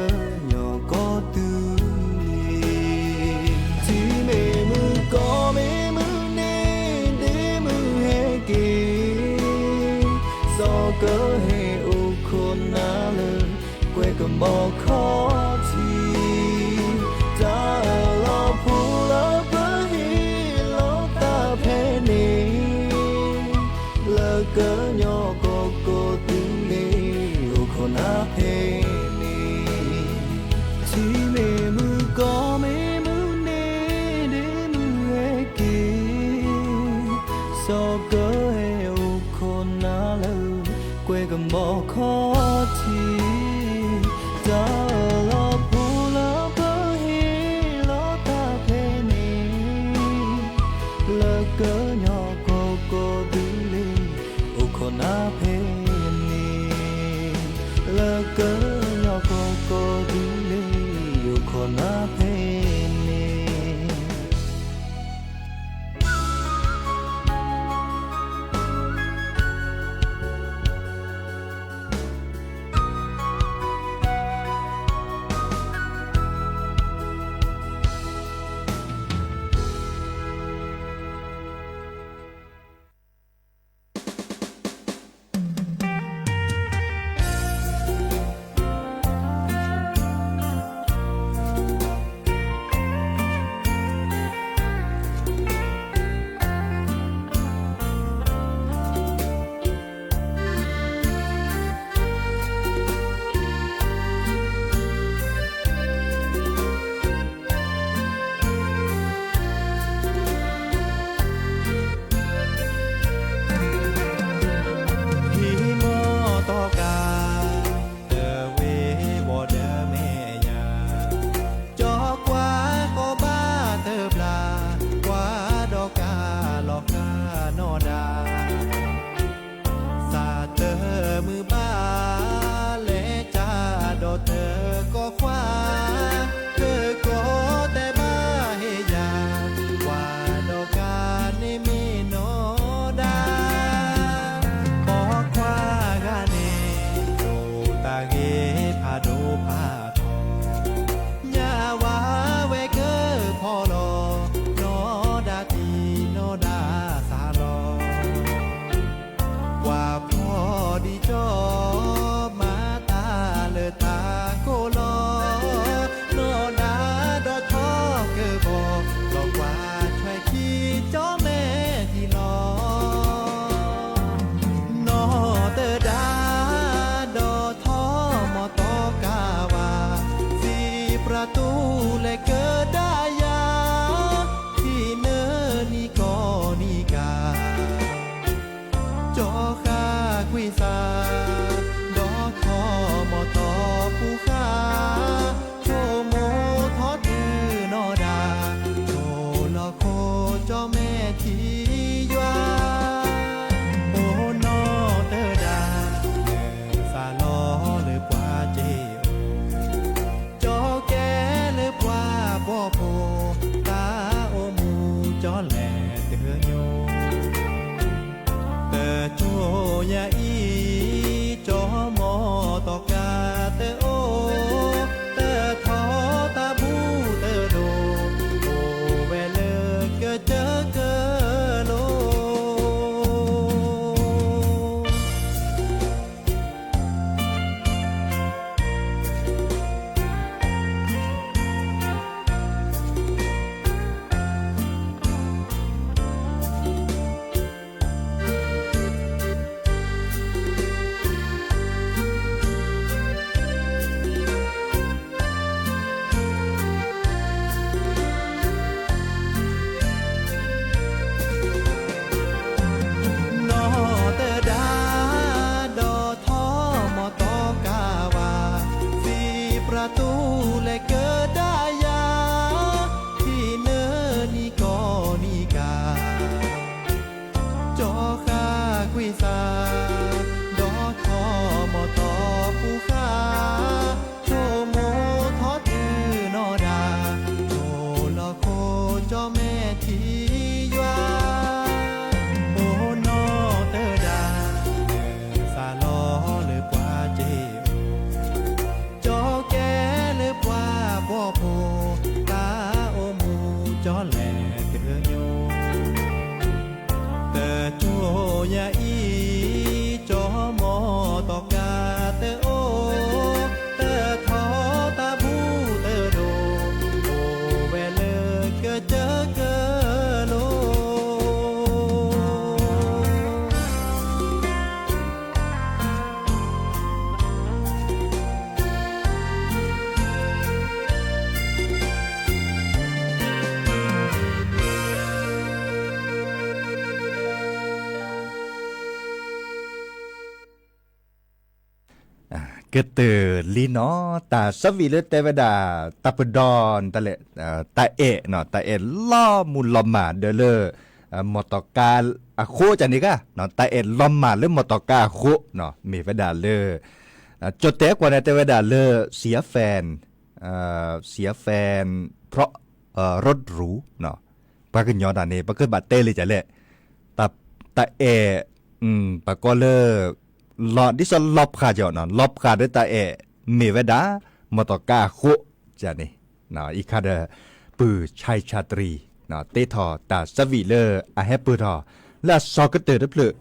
ညီကီၢ်သူလ့ၤ ထံမ့ၢ်မုၢ်ကီၢ်မ့ၢ်မုၢ်န့ၣ် ဒ့မုၢ်ဟဲက့ၤ စီၤကဟဲအိၣ်ခိးနၢ်လၢ ကွဲၤကဘီခီၣ်ထံး တၢ်အၢၣ်လီၤဖိလၢပဟ့ၣ်လီၤသးဖဲန့ၣ် လၢကညီကီၢ်ကီၢ်သူလ့ၤ အိၣ်ခိးနၢ်ဖဲန့ၣ် ထံမ့ၢ်မုၢ်ကီၢ်မ့ၢ်မုၢ်န့ၣ် ဒ့မုၢ်ဟဲက့ၤ စီၤကဟဲအိၣ်ခိးနၢ်လၢ ကွဲၤကဘီခီၣ်ထံး တၢ်အၢၣ်လီၤဖိလၢပဟ့ၣ်လီၤသးဖဲန့ၣ် လၢကညီကီၢ်ကီၢ်ဒုးလ့ၣ် အိၣ်ခိးနၤဖဲန့ၣ်, လၢကညီကီၢ်ကီၢ်ဒုးလ့ၣ် အိၣ်ခိးနၤဖဲန့ၣ်. ဟံၣ်မီၢ်တီကါ တဝ့ၤဘီၣ်ဒၢမဲာ်ညါ, ကၠီကွၢ်ဃီဘၣ်တဘျါ, ကွၢ်ဒီးကါလီၤဃာ်နီၢ်ဒၣ် စးတမုာ်ဘၣ် လဲၤကၢ်ဒီးတကီၢ်ခွါ, တကီၢ်တဲဘၣ်ဟ့ၣ်ယၤ, ကွၢ်ဒီးကါန့ၣ်မ့ၢ်နီၢ်ဒၣ်, ပိာ်ခွါဂၤန့ၣ် ဒိးတၢ်ဂ့ၤဖးဒိၣ်ဖးထီ, ညၣ်ဝါဝဲကဖီလီၤ, နီၢ်ဒၣ်တံၤနီၢ်ဒၣ်သးလီၤ. ကွၢ်ဖီဒံးကၠီ မၤတၢ်လၢတၢ်ကိၢ်လီၤ, နီၢ်ဒၣ်ဒီးထီၣ်ကဘီ, ဒီးကွၢ်ထွဲခံကၠီမဲာ်ထံလီၤ. နီၢ်တဒါ ဒီးထီၣ်မီၢ်တီကါဝါ, စံးပြးတူၢ်လဲၤကဒါယၤ, ဟံးနၢနံၤကီးနံၤကါ ကၠီဃာ်ကွံာ်စၢ်, ဒီးထီၣ်မီၢ်တီပူၤဃာ်, ဆိကမိၣ်ထီၣ်တုၤနီၢ်ဒၣ်, ဆိလီၤခိၣ်ကၠီမဲာ်ထံယွၤ, အိၣ်နီၢ်တဒါ, နစးလီၤလၢပှၤစ့ၢ် ကၠီကဲလၢပှၤဘီၣ်ဖိ, တၢ်အိၣ်မူကၠီလဲၤတညိ, တကၠိညါအံၤ, ကၠီမီၢ်တီကါတအိၣ်, တထီၣ်တၢ်ဘူၣ်တဒိၣ်, အိၣ်ဝဲလၢကစၢၢ်ကလိ နီၢ်တဒါ ဒီးထီၣ်မီၢ်တီကါဝါ, စံးပြးတူၢ်လဲၤကဒါယၤ, ဟံးနၢနံၤကီးနံၤကါ ကၠီဃာ်ကွံာ်စၢ်, ဒီးထီၣ်မီၢ်တီပူၤဃာ်, ဆိကမိၣ်ထီၣ်တုၤနီၢ်ဒၣ်, ဆိလီၤခိၣ်ကၠီမဲာ်ထံယွၤ, အိၣ်နီၢ်တဒါ, နစးလီၤလၢပှၤစ့ၢ် ကၠီကဲလၢပှၤဘီၣ်ဖိ, တၢ်အိၣ်မူကၠီလဲၤတညိ, တကၠိညါအံၤ, ကၠီမီၢ်တီကါတအိၣ်, တထီၣ်တၢ်ဘူၣ်တဒိၣ်, အိၣ်ဝဲလၢကစၢၢ်ကလိ ကတၢၢ်လံနီၤ, တၢ်ဆၢဝံၤလၢတဲဝဲဒၣ် တၢ်ပဒီ, တၢ်အဲၣ်, တၢ်အဲၣ်လီၤမူလီၤမၢ်ဒီးလၢ မီၢ်တီၢ်ကါအဃိကန့ၣ်ဂ့ၤ, တၢ်အဲၣ်လီၤမၢ်လၢမီၢ်တီၢ်ကါအဃိ, မ့ၢ်ဝဲဒၣ်လၢ ကၠီၣ်တဲာ်ကွၢ်န့ၣ် တဲဝဲဒၣ်လၢ เสียแฟน, เสียแฟน เพราะรถหรู, ပှၤကညီတၢ်န့ၣ် ပကဘၣ်တဲလၢကလဲၣ်, တၢ်အဲၣ် ပှၤကိးလၢ လီၤဒ်သိးလီၤဖှၣ်ကီးနီၤ, လီၤဖှၣ်ဒီးတၢ်အဲၣ် မ့ၢ်ဝဲဒၣ် မီၢ်တီၢ်ကါအဃိန့ၣ်, အံၤခါဒီး ပုၢ် ชายชาตรี တ့ထီၣ်တၢ်ဆၢဝံၣ်လၢအဟဲပၢၢ်ထီၣ် လၢအစီၤကတၢၢ်တဖျၢၣ်,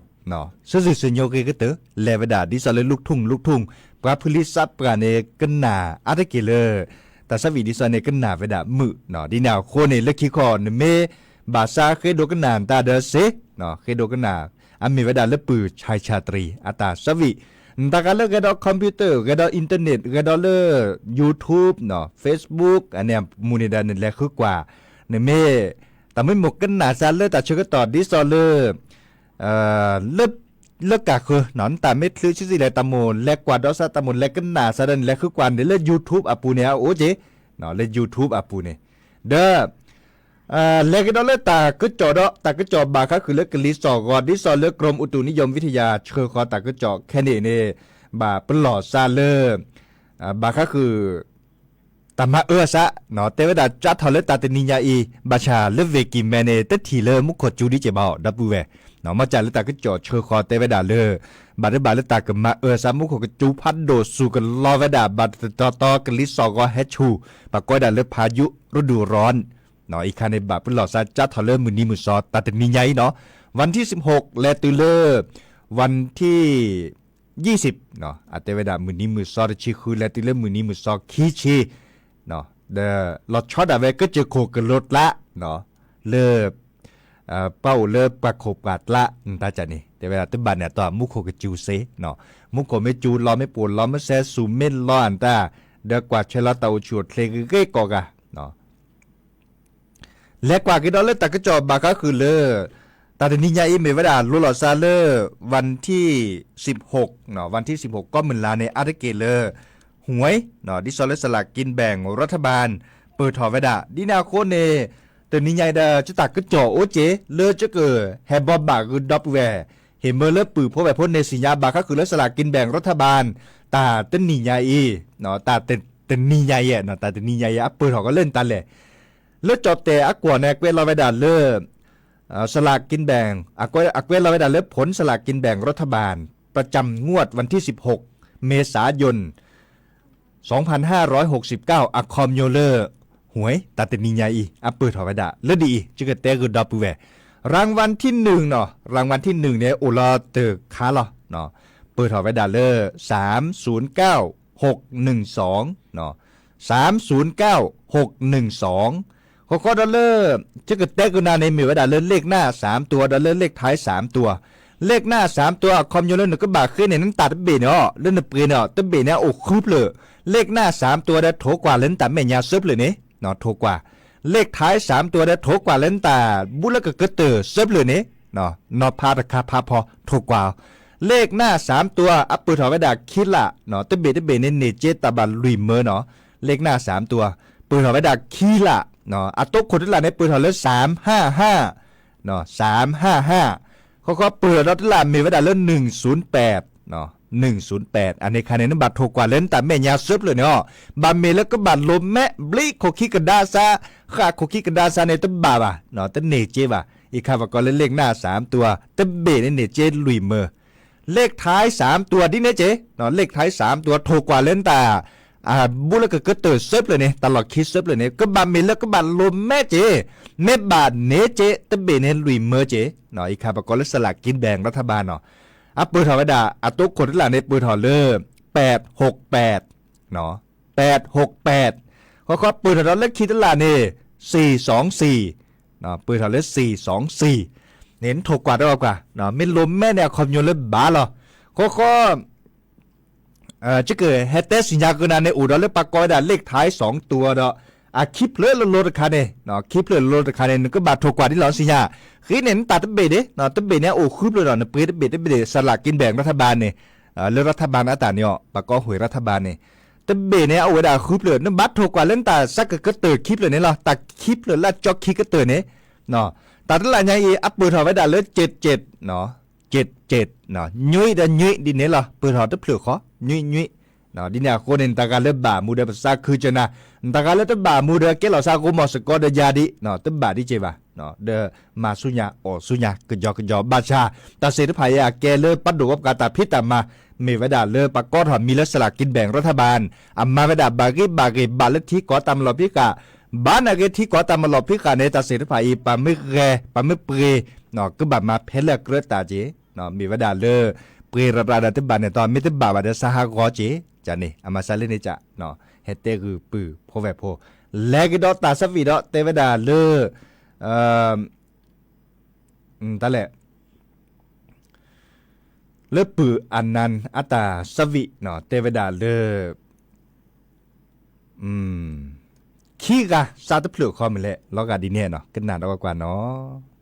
စၢ်စံၣ်စၢ်ညိဂ့ၤကတၢၢ် လဲၤဝဲဒၣ်ဒ်သိးလၢ ลูกทุ่ง ลูกทุ่ง, ပှၤဖုလံစးပှၢ်န့ၣ် ကနၣ်အါတက့ၢ်လၢ တၢ်ဆၢဝံၣ်ဒ်သိးန့ၣ် ကနၣ်ဝဲဒၣ်မုာ်, ဒ်န့ၣ်အဃိန့ၣ် လၢခံခီ နမ့ၢ်ဘၣ်ဆါဃ့ဒိကနၣ်တၢ်ဒီးစ့, ဃ့ဒိကနၣ် အမ့ၢ်ဝဲဒၣ်လၢပုၢ် ชายชาตรี အတၢ်ဆၢဝံၣ်, နတၢ်ဂၤလၢဂဲၤဒီး computer ဂဲၤဒီး internet ဂဲၤဒီးလၢ YouTube, Facebook အန့ၣ်မူန့ၣ်ဒီး နလဲၤဃုကွၢ်, နမ့ၢ် တၢ်မ့ၢ်မိၢ်ကနၣ်စးလၢတၢ်ဆၢကတီၢ်ဒ်သိးလၢ လၢ လၢကၢ်ဃၢၤ နတၢ်မ့ၢ်ချုးဆံးဆံးလဲၣ် တၢ်မိၣ်လဲၤကွၢ်ဒီးစး တၢ်မိၣ်လဲၤကနၣ်စးဒီး နလဲၤဃုကွၢ်န့ၣ်လၢ YouTube အပူၤန့ၣ်အအိၣ်က့ၤ, လၢ YouTube အပူၤန့ၣ်, ဒီး လဲၤကဒီးလၢတၢ်ကစီၣ်ဒီး တၢ်ကစီၣ်ဘၣ်ဃးဃုာ်လၢကလံၤစိးဂီၤ ဒ်သိးလၢ กรมอุตุนิยมวิทยา ဆှၢဃီၤတၢ်ကစီၣ်ခဲန့ၣ်န့ၣ် ဘၣ်ပလီၢ်စးလၢ ဘၣ်ဃးဃုာ် တၢ်မၤအၢအစး, တဲဝဲဒၣ်ကၠါထီၣ်လၢတၢ်တနံၤညါအံၤ ဘၣ်ဆၣ်လၢ ဝ့ၢ်ကံၢ်မဲန့ၣ် တထံၣ်လၢမူခိၣ်စူၤဒ်က့ၤဘၣ်အီၤ ဒီပုၢ်ဝဲၢ်, မ့ၢ်ကၠၢ်လၢတၢ်ကစီၣ်ဆှၢဃီၤတဲဝဲဒၣ်လၢ ဘၣ်တဘၣ်လၢတၢ်ကမၤအၢအစး မူခိၣ်ကစူၤဖးဒိၣ်စူၤကလီၤဝဲဒၣ် ဘၣ်တတီၤတီၤကလံၤစိးဂီၤဟဲဆူၣ် ပှၤကိးဝဲဒၣ်လၢ พายุฤดูร้อน, အံၤခါန့ၣ် ဘၣ်ပလီၢ်စးကၠါထီၣ်လၢမုၢ်နံၤမုၢ်သီ တၢ်တနံၤညါအံၤနီၤ, วันที่สิบหก လဲၤတုၤလၢ วันที่ ยี่สิบ အတဲဝဲဒၣ်မုၢ်နံၤမုၢ်သီတဆံဃု လဲၤတုၤလၢမုၢ်နံၤမုၢ်သီခံဆံ, ဒီးလီၤဆီဒၣ်ဝဲ ကစၢၢ်ခိၣ်ကလိကျါ လၢ ပှၤအိၣ်လၢပှၢ်ခိၣ်ပှၢ်ကျါ နတၢ်ကၢ်န့ၣ် တဲဝဲဒၣ်တဘၣ်န့ၣ်အတီၢ် မူခိၣ်ကစူၤစ့, မူခိၣ်မ့ၢ်စူၤလီၤ မ့ၢ်ပိာ်လီၤ မ့ၢ်စဲၤဆူၣ်မ့ၢ်လီၤအတၢ်, ဒီးကွၢ်ထွဲလီၤတၢ်အိၣ်ဆူၣ်အိၣ်ချ့ဂ့ၤဂ့ၤကိးဂၤ လဲၤကွၢ်က့ၤဒီးလၢတၢ်ကစီၣ်ဘၣ်ဃးဃုာ်လၢ တၢ်တနံၤညါအံၤမ့ၢ်ဝဲဒၣ် လိၤလီၤစးလၢ วันที่สิบหก, วันที่สิบหก ကီၢ်မုၢ်လါန့ၣ် အါတက့ၢ်လၢ หวย ဒ်သိးလၢ สลากกินแบ่งรัฐบาล ပၢၢ်ထီၣ်ဝဲဒၣ် ဒ်န့ၣ်အဃိန့ၣ် တနံၤညါအံၤဒီး ကတၢ်ကစီၣ်အိၣ်က့ၤ လၢကကဟဲဘီဘၣ်ဂုာ်ဒီပုၢ်ဝဲၢ် ဟ့ၣ်မၢလၢပုၢ်ဖိဝဲၢ်ဖိန့ၣ် စံၣ်ညါဘၣ်ဃးဃုာ်လၢ สลากกินแบ่งรัฐบาล တၢ်တနံၤညါအံၤ, တၢ်တနံၤညါအံၤ, တၢ်တနံၤညါအံၤ အပၢၢ်ထီၣ်ကီးလၢနတၢ်လဲၣ် လၢကၠီၣ်တဲၣ်အကွီၢ်န့ၣ် အကွဲးလီၤဝဲဒၣ်လၢ สลากกินแบ่ง အကွဲးလီၤဝဲဒၣ်လၢ ผลสลากกินแบ่งรัฐบาล ประจำงวดวันที่สิบหก เมษายน สองพันห้าร้อยหกสิบเก้า အခီပညီလၢ หวย တၢ်တနံၤညါအံၤ အပၢၢ်ထီၣ်ဝဲဒၣ် လၢဒ်အံၤ ယကတဲဂုာ်ဒီပုၢ်ဝဲၢ် รางวัลที่หนึ่ง နီၤ รางวัลที่หนึ่ง န့ၣ် အိၣ်လီၤတခါလီၤ ပၢၢ်ထီၣ်ဝဲဒၣ်လၢ สามศูนย์เก้าหกหนึ่งสอง สามศูนย์เก้าหกหนึ่งสอง ဃီဃီဒီးလၢ ယကတဲဂုာ်နၤန့ၣ် မ့ၢ်ဝဲဒၣ်လၢ เลขหน้าสามตัว ဒီးလၢ เลขท้ายสามตัว เลขหน้าสามตัว အခီပညီလၢနကဘၣ်ဃ့န့ၣ် နတၢ်တဘ့ၣ်န့ၣ်အီၤ လၢနပှ့ၤန့ၣ်အီၤ တဘ့ၣ်န့ၣ်အိၣ်ဃုဖျၢၣ် เลขหน้าสามตัว ဒီးထိးကွၢ်လၢနတၢ်မဲာ်ညါသၢဖျၢၣ်န့ၣ် ထိးကွၢ် เลขท้ายสามตัว ဒီးထိးကွၢ်လၢနတၢ်ဘူၣ်လၢကကတၢၢ်သၢဖျၢၣ်န့ၣ် နီၤဖးတခါဖးဖီ ထိးကွၢ် เลขหน้าสามตัว အပၢၢ်ထီၣ်ဝဲဒၣ်ခံလး တဘ့ၣ်တဘ့ၣ်န့ၣ်န့ၢ်စ့တၢ်ဘၣ်လွံၢ်မၢနီၤ เลขหน้าสามตัว ပၢၢ်ထီၣ်ဝဲဒၣ်ခံလး အတိခိၣ်တလးန့ၣ် ပၢၢ်ထီၣ်လၢ สามห้าห้า สามห้าห้า ဃီဃီပၢၢ်ထီၣ်ဒီးတလးမ့ၢ်ဝဲဒၣ်လၢ หนึ่งศูนย์แปด หนึ่งศูนย์แปด အန့ၣ်ခါန့ၣ် နဘၣ်ထိးကွၢ်လၢနတၢ်မဲာ်ညါသၢဖျၢၣ်န့ၣ်အီၤ ဘၣ်မ့ၢ်လၢကဘၣ်လိၤမဲး ဘျံးခိၣ်ခံကဒါစါ ဃၣ်ခိၣ်ခံကဒါစါန့ၣ် တဘၣ်ဘၣ် တန့ၢ်စ့ဘၣ် အံၤခါပကိးလၢ เลขหน้าสามตัว တဘ့ၣ်န့ၣ်န့ၢ်စ့လွံၢ်မၢ เลขท้ายสามตัว ဒ်န့ၣ်စ့ เลขท้ายสามตัว ထိးကွၢ်လၢနတၢ် ဘူၣ်လၢကကတၢၢ်သၢဖျၢၣ်န့ၣ် တၢ်လီၢ်ခံသၢဖျၢၣ်န့ၣ် ကဘၣ်မ့ၢ်လၢကဘၣ်လိၤမဲးစ့ မ့ၢ်ဘၣ်န့ၢ်စ့ တဘ့ၣ်န့ၣ်လွံၢ်မၢစ့ အံၤခါပကိးလၢ สลากกินแบ่งรัฐบาล နီၤ အပၢၢ်ထီၣ်ဝဲဒၣ် အတိခိၣ်တလးန့ၣ် ပၢၢ်ထီၣ်လၢ แปดหกแปด แปดหกแปด ဃီဃီပၢၢ်ထီၣ်ဒီးလၢခံတလးန့ၣ် สี่สองสี่ ပၢၢ်ထီၣ်လၢ สี่สองสี่ န့ၣ် နထိးကွၢ်တၢ်ကွၢ် မ့ၢ်လိၤမဲးန့ၣ် အခီပညီလၢဘၣ်လီၤ ဃီဃီ ယကဟဲတဲစံၣ်ညါကနၤန့ၣ် အိၣ်ဒီးလၢပှၤကိးဝဲဒၣ် เลขท้ายสองตัว ဒီး အခံဖျၢၣ်လိၤလိၤတခါန့ၣ် ခံဖျၢၣ်လိၤလိၤတခါန့ၣ် နကဘၣ်ထိးကွၢ်ဒ်လီၤစံၣ်ညါ ဃ့န့ၣ် နတၢ်တဘ့ၣ်န့ၣ် တဘ့ၣ်န့ၣ်အိၣ်ဃုဖျၢၣ်ဒီး နပှ့ၤတဘ့ၣ်တဘ့ၣ် สลากกินแบ่งรัฐบาล န့ၣ် လၢ รัฐบาล အတၢ်န့ၣ်အီၤ ပှၤကိး หวยรัฐบาล န့ၣ် တဘ့ၣ်န့ၣ် အအိၣ်ဝဲဒၣ်ဃုဖျၢၣ် နဘၣ်ထိးကွၢ်လၢနတၢ်ဆၢကကတၢၢ်ခံဖျၢၣ်န့ၣ်လီၤ တၢ်ခံဖျၢၣ်လၢကၠီခံကတၢၢ်န့ၣ် တၢ်တလၢ်ညါအံၤ အပၢၢ်ထီၣ်ဝဲဒၣ်လၢ ကၠ့းကၠ့း, ကၠ့းကၠ့း, ညွံဒီးညွံဒ်န့ၣ်လီၤ. ပၢၢ်ထီၣ်တဖျၢၣ်ဃီ ညွံညွံ, ဒ်န့ၣ်အဃိန့ၣ် နတဂၤလၢဘၣ်မူဒီးပသးခုစၢၤနၤ, နတဂၤလၢတဘၣ်မူဒီးကဲလီၤသးကအိၣ်မီၤစ့ၢ်ကီးဒီးယၤဒံး, တဘၣ်ဒ်က့ၤဘၣ်, ဒီးမၤဆူညါအီၣ်ဆူညါ ကယီကယီ ဘၣ်ဆၣ် တၢ်စ့ၢ်တဖၣ်အံၤအကဲလၢပဒိၣ်ဝဲပှၤတၢ်ဖံးတၢ်မၤ, မ့ၢ်ဝဲဒၣ်လၢပကိးထီၣ်မံၤလၢ စလၤကံဘဲၣ်ရးထၣ်ဘၣ်, အမၤဝဲဒၣ်ဘၣ်ဂ့ၤဘၣ်ဂ့ၤ ဘၣ်လၢထံကီၢ်တၢ်မၤလီၢ်ဖံးဃာ်, ဘၣ်နာ်က့ထံကီၢ်တၢ်မၤလီၢ်ဖံးဃာ်န့ၣ် တၢ်စ့ၢ်တဖၣ်အံၤ ပှၤမ့ၢ်ဂဲၤ ပှၤမ့ၢ်ပှ့ၤ ကဘၣ်မၤဖဲလၢအကြၢးတၢ်က့ၤ, မ့ၢ်ဝဲဒၣ်လၢ ပှ့ၤရးရးဒီးတဘၣ်န့ၣ်ဒီး မ့ၢ်တဘၣ်ဘၣ်ဒီးစးဟးဂီၤက့ၤ, န့ၣ် အမၤစၢၤလၢန့ၣ်က ဟဲတဲဂုာ်ပုၢ်ဖိဝဲၢ်ဖိ, လဲၤကဒီးတၢ်ဆၢဝံၤဒီးတဲဝဲဒၣ်လၢ တၢ်လဲၣ် လၢပုၢ်အနၢၣ်အတၢ်ဆၢဝံၤ တဲဝဲဒၣ်လၢ ခံဂၤစးတဖျၢၣ်ဃီမ့ၢ်လဲၣ် လီၤဂာ်ဒ်န့ၣ်နီၤ ကနၣ်ဒီးကွၢ်ကွၢ်နီၤ. နခ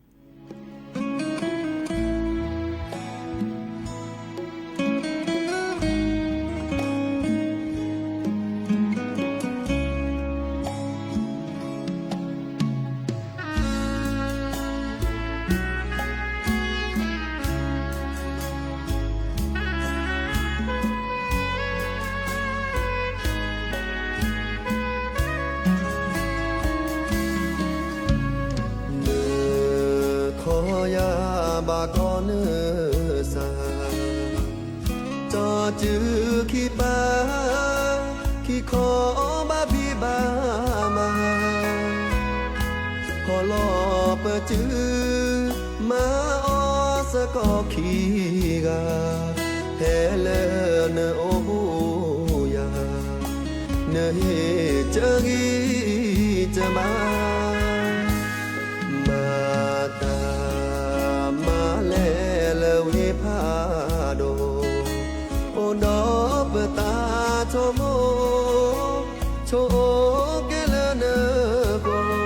ီယၤဘၣ်ကီနစၢ် ကၠီစုခံပၢ် ခံခီဘၣ်ဘံၣ်ဘၣ်မး, ဟီၣ်လီၤပစု မၤအီၣ်စ့ၢ်ကီးခံဂၤ, ဖဲလၢနအိၣ်ဘူးယၤ, နဟ့ၣ်စၢၤဂံၢ်စၢၤဘါ မၤတၢ်မၤလဲၤလၢဝ့ၢ်ဖးဒိၣ်, အိၣ်ဒီးပသးဆိကမိၣ် ဆိကမိၣ်ကဲလၢနဂီၢ်,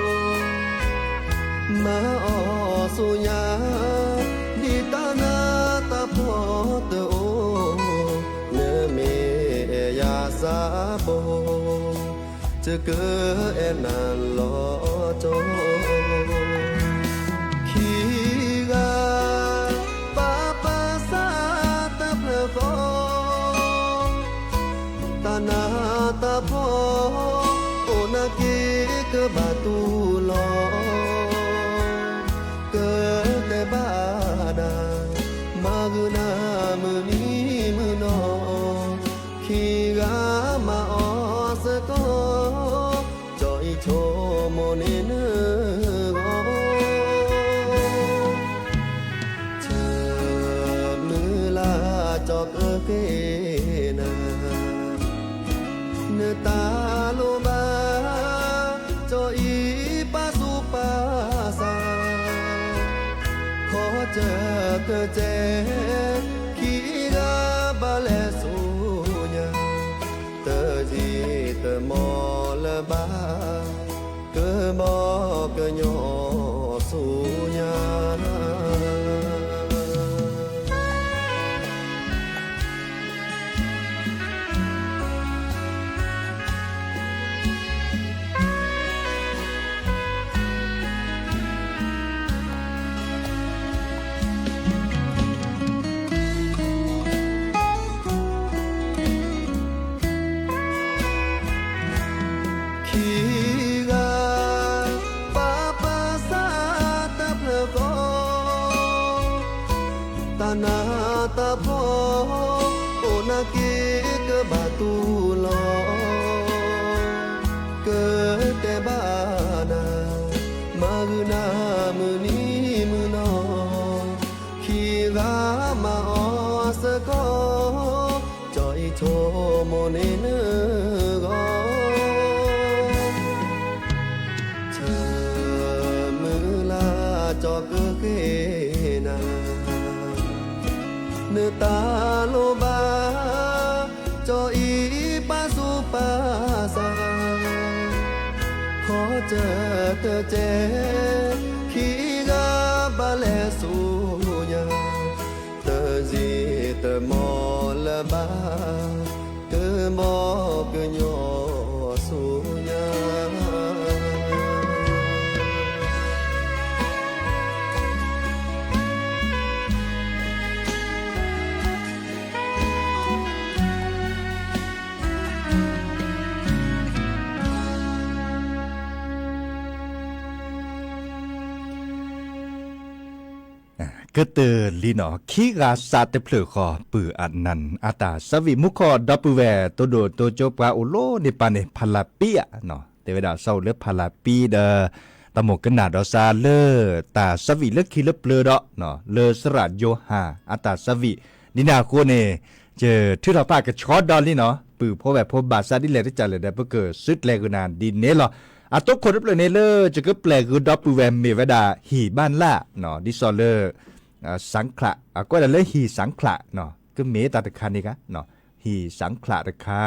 မၤအီၣ်ဆူညါ ဒ်တၢ်နးတၢ်ဖှီၣ်တအိၣ်, နမ့ၢ်အဲၣ်ယၤစးဘိ တကအဲၣ်နၤလီၤကၠီ, ခံဂၤ ပာ်ပာ်စၢ်တဖျၢၣ်ဃီ, တၢ်နးတၢ်ဖှီၣ် အိၣ်နာ်က့ကဘၣ်တူၢ်လိာ်, ကတဲဘၣ်နၤ မၤဂ့ၤနၤမုၢ်နံၤမုၢ်နီၤ, ခံဂၤမၤအီၣ်စ့ၢ်ကီး ကၠီအံၤဆိကမိၣ်န့ၢ်နဂီၢ်, ဆၢမုၢ်လၢ်ကၠီကဃ့နၤ, နတၢ်လိၣ်ဘၣ် ကၠီအံၤပာ်သူၣ်ပာ်သး, ခီစၢၢ်တစဲး ခံဂၤဘၣ်လဲၤဆူညါ, တယံာ်တမီၢ်လၢၤဘၣ် ကဘီကညီဆူညါ ခံဂၤ ပာ်ပာ်စၢ် တဖျၢၣ်ဃီ, တၢ်နးတၢ်ဖှီၣ် အိၣ်နာ်က့ကဘၣ်တူၢ်လိာ်, ကတဲဘၣ်နၤ မၤဂ့ၤနၤမုၢ်နံၤမုၢ်နီၤ, ခံဂၤမၤအီၣ်စ့ၢ်ကီး, ကၠီအံၤဆိကမိၣ်န့ၢ်နဂီၢ်, ဆၢမုၢ်လၢ် ကၠီကဃ့နၤ, နတၢ်လိၣ်ဘၣ် ကၠီအံၤပာ်သူၣ်ပာ်သး, ခီစၢၢ်တစဲး ခံဂၤဘၣ်လဲၤဆူညါ, တယံာ်တမီၢ်လၢၤဘၣ် ကဘီကညီဆူညါ. ကတၢၢ်လံနီၤ ခံဂၤစးတဖျၢၣ်ဃီ ပုၢ်အနၢ် အတၢ်ဆၢဝံၣ်မူခိၣ်ဒီပုၢ်ဝဲၢ် တိဒိၣ်တိကၠိပှၤအိၣ်လီၤန့ၢ်ပၢ်န့ၣ် ဖးလးပံဧါနီၤ တဲဝဲဒၣ်စးအိၣ်လၢဖးလးပံဒီး တၢ်မိၣ်ကနၣ်ဒီးစးလၢ တၢ်ဆၢဝံၣ်လၢခံလၢပျၢၤဒီး လၢစရၣ်ယိၤဟၣ်အတၢ်ဆၢဝံၣ် ဒ်န့ၣ်အဃိန့ၣ် ယထုးထီၣ်ဖးကဆှီဒီးလံနီၤ ပုၢ်ဖိဝဲၢ်ဖိဘၣ်ဆၣ်ဒ်လဲၣ်တကးလဲၣ်ဒီး ပကစုၣ်ကျဲၤဂုာ်နၤဒ်န့ၣ်လီၤ. အတိခိၣ်တဖျၢၣ်န့ၣ်လၢ ယကပျဲၢ်ဂုာ်ဒီပုၢ်ဝဲၢ်မ့ၢ်ဝဲဒၣ် ဟံၣ်ဘၣ်လၢ်နီၤ ဒ်သိးလၢ စၣ်ချး အကွဲးဒၣ်လၢဟံၣ်စၣ်ချးနီၤ ကမ့ၢ်တၢ်တခါန့ၣ်ဂ့ၤနီၤ ဟံၣ်စၣ်ချးတခါ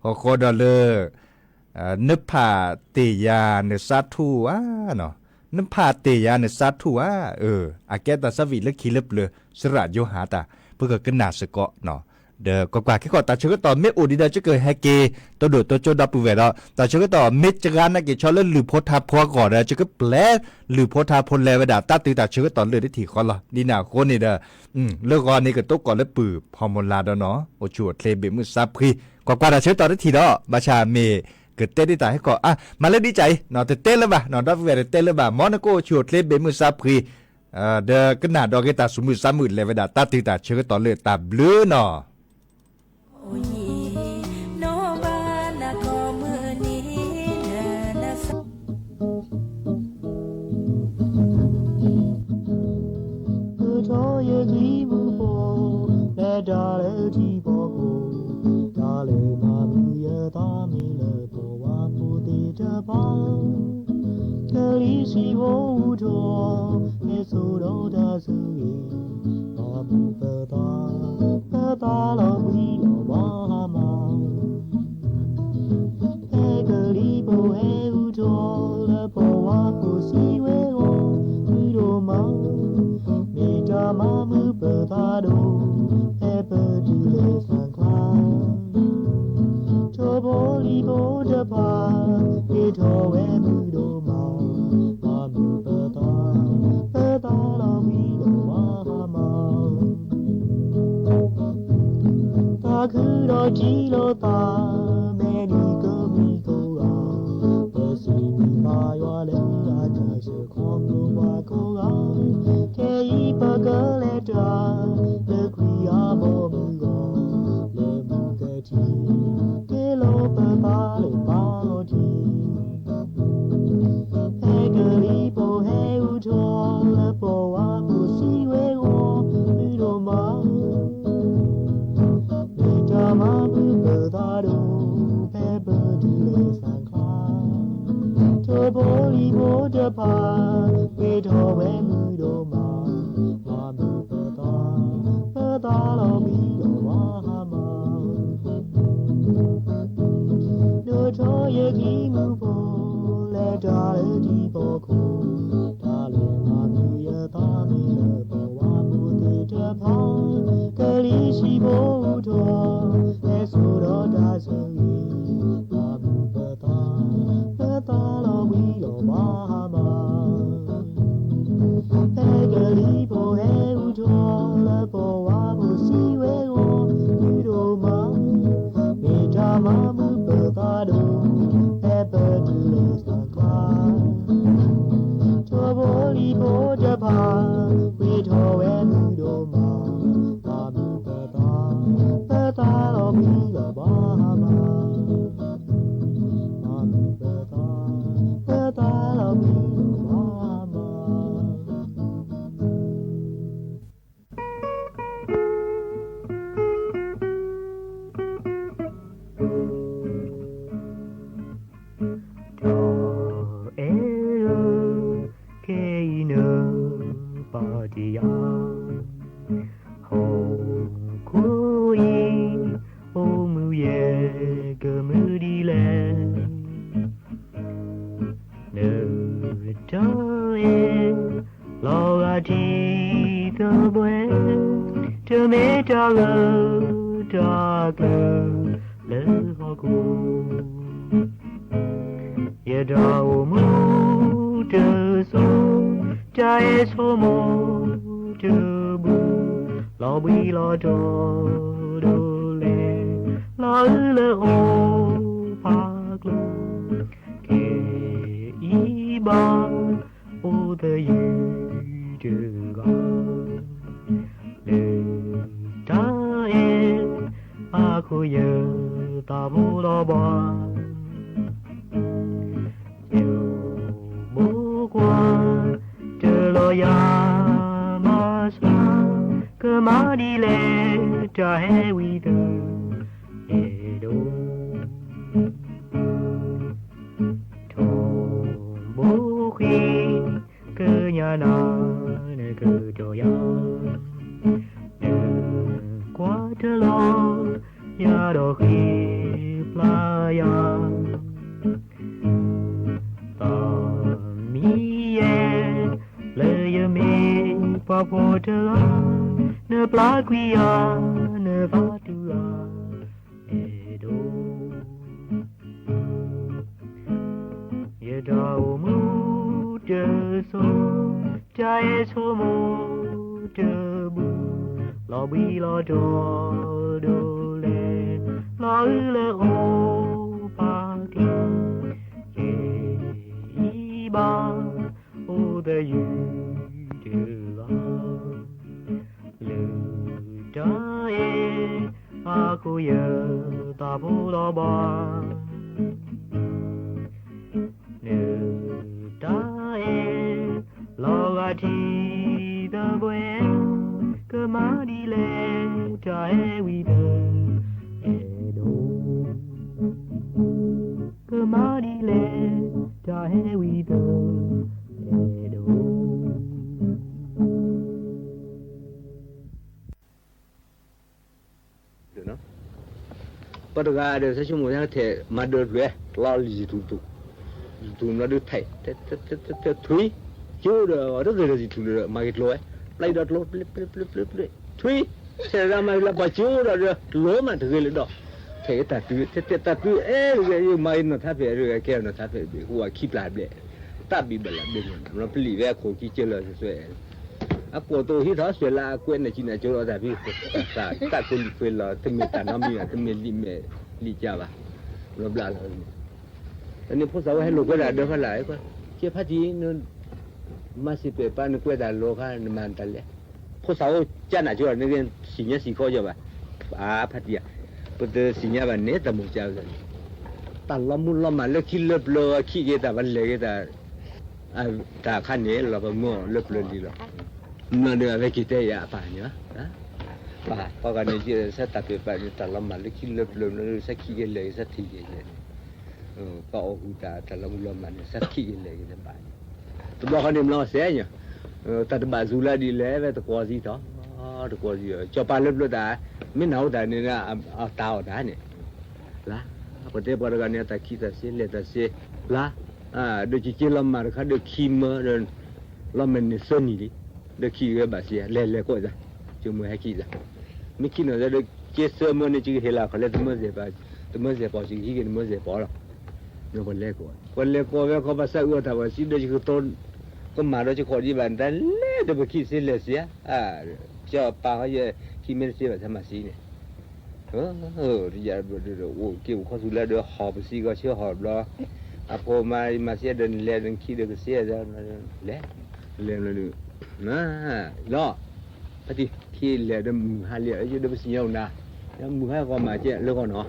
ဃီဃီဒီးလၢ နဖးတ့ၢ်ယၤနစးထူၣ်ဧါနီၤ နဖးတ့ၢ်ယၤနစးထူၣ်ဧါ အကဲတၢ်ဆၢဝံၣ်လၢခံလၢပျၢၤ စရၣ်ယိၤဟၣ်တၢ် ပကကနၣ်စ့ၢ်ကီးနီၤ ဒီးကွၢ်ကွၢ် ခဲကီးတၢ်ဆၢကတီၢ်မ့ၢ်အိၣ်ဒံးဒီး ယကဟဲက့ၤ တိဒိၣ်တိကၠိဒီပုၢ်ဝဲၢ်ဒီး တၢ်ဆၢကတီၢ်မ့ၢ်စှၤနာ်က့ၤဆီလၢလုၢ်ဖိထါဖိအဂီၢ်ဒီး ယကပျဲလုၢ်ဖိထါဖိလဲၤဝဲဒၣ် တၢ်တုၤတၢ်ဆၢကတီၢ်လၢာ်တထံၣ်ဃီလီၤ. ဒ်န့ၣ်အဃိန့ၣ်ဒီး လၢဂီၤန့ၣ်ကတိၤကီၢ်လၢပုၢ်ဖီမီၤလၤဒီးနီၤ အိၣ်ဆူၣ်အိၣ်ချ့ဘ့ၣ်မုၢ်ဆါဖှံ ကွၢ်ကွၢ်တၢ်ဆၢကတီၢ်တထံၣ်ဒီး ဘၣ်ဆၣ်မ့ၢ်ကတဲဒ်တၢ်ဟဲကီး အါ မၤလၢဒ်ကၢ်အံၤ တတဲလၢၤဘၣ်နီၤ ဒီပုၢ်ဝဲၢ်တတဲလၢၤဘၣ် မ်နကအိၣ်ဆူၣ်အိၣ်ချ့ဘ့ၣ်မုၢ်ဆါဖှံ ဒီးကနၣ်ဒီးဂ့ၤတၢ်ဆူၣ်မုၢ်ဆါမုၢ်လဲၤဝဲဒၣ် တၢ်တုၤတၢ်ဆၢကတီၢ်လၢာ်တၢ်ဘျုးနီၤ ထီၣ်ယကံမူဖိ လဲၤတၢ်လၢထံဖီခိၣ် တၢ်လဲၤမၤမုာ်ယသးမ့ၢ်လၢ ပဝါဖိသ့ၣ်တဖၣ် ကလံၤဆံးဖိအူထီၣ် ဟဲစိာ်ဒီးတၢ်ဆၢဂ့ၤ ပာ်မုာ်ပသး ပသးလီၤဘှံးလီၤဘှါမး ဖဲကလံၤဖိဟဲအူထီၣ် လၢပဝါဖိစံးဝဲအီၤ မုၢ်ဒိၣ်မး မ့ၢ်တၢ်မၤမုာ်ပသးဒီး ဖဲပတုၤလၢစၣ်ချါ ထိၣ်ဖိလံၣ်ဖိတဖၣ် ဟ့ၣ်ထီၣ်ဝဲမုၢ်ဒိၣ်မး မၤမုာ်ပသး ပသးလီၤဘှံးလီၤဘှါမး သးခုဒီးထံၣ်လိာ်သး မဲာ်နံၤကမံၤကိးဂၤ ပစံးဘျုးဘၣ်ယွၤလၢအတၢ်ဆှၢခီဖျိပှၤကိးဂၤ ခဲအံၤပကလဲၤတၢ် လၢခရံာ်အဘီအမုၢ်အဂီၢ် လၢမုၢ်ကထံၣ် က့ၤလိာ်ပသးလၢပၢ်လီၤတံၢ် ဖဲကလံၤဖိဟဲအူထီၣ် လၢပဝါဖိစံးဝဲအီၤ မုၢ်ဒိၣ်မး မ့ၢ်တၢ်မၤမုာ်ပသးဒီး ဖဲပတုၤလၢစၣ်ချါ ထိၣ်ဖိလံၣ်ဖိတဖၣ် ဟ့ၣ်ထီၣ်ဝဲမုၢ်ဒိၣ်မး မၤမုာ်ပသး ပသးလီၤဘှံးလီၤဘှါမး ဒိၣ်ထီၣ်ယကံမူဖိ လဲၤတၢ်လၢထံဖီခိၣ် တၢ်လဲၤမၤမုာ်ယသးမ့ၢ်လၢ ပဝါဖိသ့ၣ်တဖၣ် ကလံၤဆံးဖိအူထီၣ် ဟဲစိာ်ဒီးတၢ်ဆၢဂ့ၤ မၤမုာ်ပသး ပသးလီၤဘှံးလီၤဘှါမး ဖဲကလံၤဖိဟဲအူထီၣ် လၢပဝါဖိစံးဝဲအီၤ မုၢ်ဒိၣ်မး မ့ၢ်တၢ်မၤမုာ်ပသးဒီး ဖဲပတုၤလၢစၣ်ချါ ထိၣ်ဖိလံၣ်ဖိတဖၣ် ဟ့ၣ်ထီၣ်ဝဲမုၢ်ဒိၣ်မး မၤမုာ်ပသး ပသးလီၤဘှံးလီၤဘှါမး မၤမုာ်ပသး ပသးလီၤဘှံးလီၤဘှါမး ဒီးအဲၣ်ဧၢ, ခဲအံၤနပာ်တ့ၢ်ယၤ, ဟီၣ်ခိၣ်အံၤ အိၣ်မူယဲၢ်ကမုၢ်ဒ်လဲၣ်. နတၢ်အဲၣ် လီၤဂာ်ထံသဘှဲ, တမ့ၢ်တၢ်ဂၢၢ်တၢ်ကျၢၤလၢဟီၣ်ခိၣ်, ယတၢ်အိၣ်မူတစိၤ, တၢ်အဲၣ်ဆိကမိၣ်တဘျုး, လီၤဘှံးလီၤတီၤဒိၣ်လဲၣ်, လီၤအုၣ်လၢအီၣ်ဖးကျိၤ, ခဲအံၤဘၣ်အိၣ်သယုၢ် တဂၤ လၢတၢ်အဲၣ်အဃိ ယသးဖိလီၤဘှါ ယဘိကွၢ်တလီၤယၤ မၤစၢ် ကမၤဒ်လဲၣ် တၢ်ဟဲဝံသး အဲၣ်ဒိး ထိၣ်ဘိဃံ ကညးနၤ နကတီၢ်ယၤ နကွၢ်တလီၤယၤဒီးဃ့ပျၢ်ယၤ သးမံယဲ လၢယမ့ၢ်ပှၤဖှီၣ်တဂၤ နပျၢ်ကွံာ်ယၤ နသးတူၢ်ယၤ အဲၣ်ဒိး ယတၢ်အိၣ်မူတစိၤ တၢ်အဲၣ်ဆိကမိၣ်တဘျုး လီၤဘှံးလီၤတီၤဒိၣ်လဲၣ် လီၤအုးလၢအီၣ်ပာ်ကျဲ ယအံၤဘၣ် အိၣ်သယုၢ်တဂၤ လၢတၢ်အဲၣ်အဃိ ယသးဖိလီၤဘှါ နတၢ်အဲၣ် လီၤဂာ်ထံသဘှဲ ကမၤဒ်လဲၣ် တၢ်ဟဲဝံသး အဲၣ်ဒိး ကမၤဒ်လဲၣ် တၢ်ဟဲဝံသး အဲၣ်ဒိး ပှၤတဂၤဒီး ဆိကမိၣ်ထဲထဲ မၤဒၢးတဖျၢၣ် လီၤလံ YouTube ဘျီဒုးထဲး ထွံၣ် ကၠိဒီး တဂ့ၤဒီး YouTube ဒီး မၤက့ၤကျိဝဲ ပျဲဒီးကျိ ပျဲ ပျဲ ပျဲ ပျဲ ထွံၣ် ထဲးဒၣ်မၤလၢပှၤကၠိဒီး ကျိမးတဂ့ၤလၢၤဒီး ထဲးတၢ်တုၤ ထဲးတၢ်တုၤ အဲၣ်တဂ့ၤ မၤက့ၤနီၢ်ထါဖဲး တဂ့ၤ ကဲနီၢ်ထါဖဲးတဘ့ၣ် ဟိဝဲခံပျၢ်ဘျဲၣ် တၢ်ဘံၣ်ဘၣ်လၢဘ့ၣ်န့ၣ် ပျံၤဝဲအခိၣ်ခံကၢလၢာ်စွဲ အကိာ်တိၤဟံးထီၣ်စွဲလၢအကွဲးနၤကံနၤကၠိလီၤတၢ်ဖံး တၢ်ကိးလံာ်ကွဲးလီၤ တမ့ၢ်တၢ်နီတမံၤဘၣ် တမ့ၢ်လံာ်မဲာ်လံာ်ကၢဘၣ် ဘျီဘျီလီၤ တၢ်န့ၣ်ဖိသၣ်ဝဲဟဲလိာ်ကွဲဒၣ်ဒီးဖးလၢ် ကဲဖါတံၢ် နမၤစံးပယ်ပၢ်နကွဲးတၢ်လိၤခါ နမၤတၢ်လဲၣ် ဖိသၣ်အိၣ်ကၢ်နၤကၠိ နကစံၣ်ညါစံၣ်ခီယီၤဘၣ် အါဖါတံၢ်ဧါ ပတစံၣ်ညါဘၣ်န့ၣ် တၢ်မိၢ်ကၢ် တၢ်လီၤမုၢ်လီၤမၢ်လၢခံလၢပျၢၤ ခံက့ၤတၢ်ပလဲၤက့ၤတၢ် တၢ်ခါန့ၣ် လီၤပမၢ်အီၤလၢပျၢၤလံလီၤ မ့ၢ်ဒီးအဝဲက့ၤတဲယၤအပၢ်န့ၣ် ပၢ် ပှၤဂၤန့ၣ် ဆၢတၢ်ပ့ၤပာ်န့ၣ် တၢ်လီၤမၢ်လၢခံလၢပျၢၤ ဆၢခံက့ၤလဲၤက့ၤ ဆၢထံၣ်က့ၤလဲၤန့ၣ် ပှၤအိၣ်ဃုာ်တၢ် တၢ်လီၤမုၢ်လီၤမၢ်န့ၣ် ဆၢခံက့ၤလဲၤက့ၤတဘၣ် တဘျီဃီန့ၣ် မ့ၢ်စဲညါ တၢ်တဘၣ်စူၤလၢဒ်လဲၣ် ဝဲတကွီၢ်သံတီ တကွီၢ်သံ ကၠီၤပၤလၢပျၢၤတၢ် မ့ၢ်နၢ်ဟူတၢ်န့ၣ် အတၢ်အီၣ်တၢ်န့ၣ် လၢ ပတဲပှၤတဂၤန့ၣ် အတၢ်ခံးတၢ်စ့ လဲၤတၢ်စ့ လၢ ဒီးကက့ၤလီၤမၢ်တခါဒီးခံမၢဒီး လီၤမၢ်န့ၣ်သၢနံၣ်လံ ဒီးခံးဝဲဘၣ်စ့ လဲၤလဲၤကိးသး ကၠိမုၢ်ဟဲခံးသး မ့ၢ်ခံးနီၢ်သးဒီး က့ၤသၢမၢန့ၣ် ကဟ့ၣ်လီၤခီၣ်လၢ တမၢစဲးပီၤ ကဟံးက့ၤတမၢစဲးပီၤလီၤ ပလဲၤကိး ပလဲၤကိးဝဲခီ ဘၣ်ဆၣ်အုၣ်အီၤတၢ်ဝဲစံးဒီး ယကတိၤ ကမၣ်ဒီးကခီၣ်ဒံးဘၣ် တၢ်လဲၤဒီးပခံးစ့လဲၤစ့ဧါ ကၠီၤပၤဃီယဲ ခံးမ့ၢ်တစ့ဘၣ် တၢ်မၤစံးန့ၣ် တယၤဘျီဒီး အိၣ်က့ၤအိၣ်ခီသူၣ်လၢဒီး ဟီၣ်ပစံးဂီၤဆၢဟီၣ်ဘျီ အဖိမၤ မၤစ့ဒီးနလဲၤဒီးနခံးဒီးကစ့ လဲၤ လဲၤဘျီဒီး လီၤ ဖါတံၢ် ခံးလဲၤဒီးမုၢ်ဟါလံ ယဒီးပစံၣ်ညီၣ်နၤ မုၢ်ဟါဂီၤမးကဲလၢဂီၤနီၤ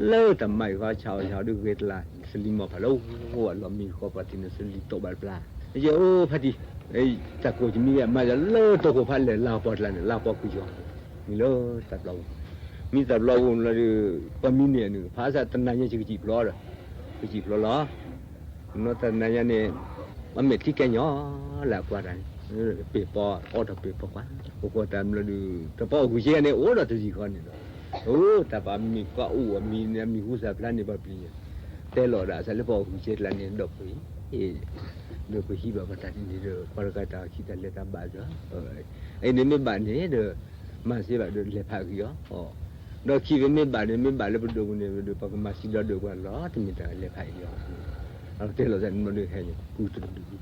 လၢတၢ်မၤအံၤဃီ ဆၣ်အီၣ်ဆၣ်အီဒုးဂ့ၤတလၢ် စလံၤမီၢ်ဖးလၢ အလီၤမံၤဃီပှၤတံၢ်န့ၣ် စလံၤတီၢ်ဘၣ်တပျၢ် ယအိၣ်ဖါတံၢ် တၢ်ကိးကမံယမၤယၤလၢတၢ်ကိးဖးလဲၢ် လၢပှၤကျါန့ၣ် လၢပှၤကွံာ်ယီၤ မ့ၢ်လၢတၢ်ဘျီပူၤ မ့ၢ်တၢ်ဘျီပူၤလီၤဒီး ပှၤမံန့ၢ်အနုၢ် ဖးစၢ်တနၤညါ ယကစံၣ်ဖျိဒီး ကစံၣ်ဖျိလီၤ မ့ၢ်တနၤညါန့ၣ် အမဲာ်ထံကဲညီလၢအကွၢ်တၢ်န့ၣ် ပ့ၤပီ အိၣ်ဒီးပ့ၤပီကွၢ် ပကွၢ်တၢ်ဘျီဒီး တပီၢ်အိၣ်ဃုာ်ကဲန့ၣ် အိၣ်ဒီးတယံာ်ဃီန့ၣ်ဒီး အိၣ်တၢ်ပာ်မံၤကွၢ်အိၣ်အမံၤန့ၣ် အမံၤဟူသၣ်ဖျါန့ၣ် ပှၤပျံၤ တဲလီၤဒၣ်အသးလၢပှၤအိၣ်ဃုာ်ကဲကျါန့ၣ် ဒီးပှၤ ဒီးပဟံးဘၣ်ပှၤတၢ်တန့ၣ်ဒီး ပှၤတဂၤတၢ်ခံးတၢ်လဲၤတၢ်ဘၣ်ဒီး အံၤန့ၣ်မ့ၢ်ဘၣ်န့ၣ်ဒီး မၤစ့ဘၣ်ဒီးလဲၤဖးဃံအီၤ ဒီးခံးဝဲမ့ၢ်ဘၣ်န့ၣ် မ့ၢ်ဘၣ်လၢပဒိၣ်ပူၤန့ၣ်ဒီး ပကမၤစံးဒီးဒိၣ်ပှၤလီၤ တမ့ၢ်တၢ်လဲၤဖးအံၤလီၤ အတဲလီၤသးန့ၣ်ဒီးဟဲညီ ကုတဒုဒု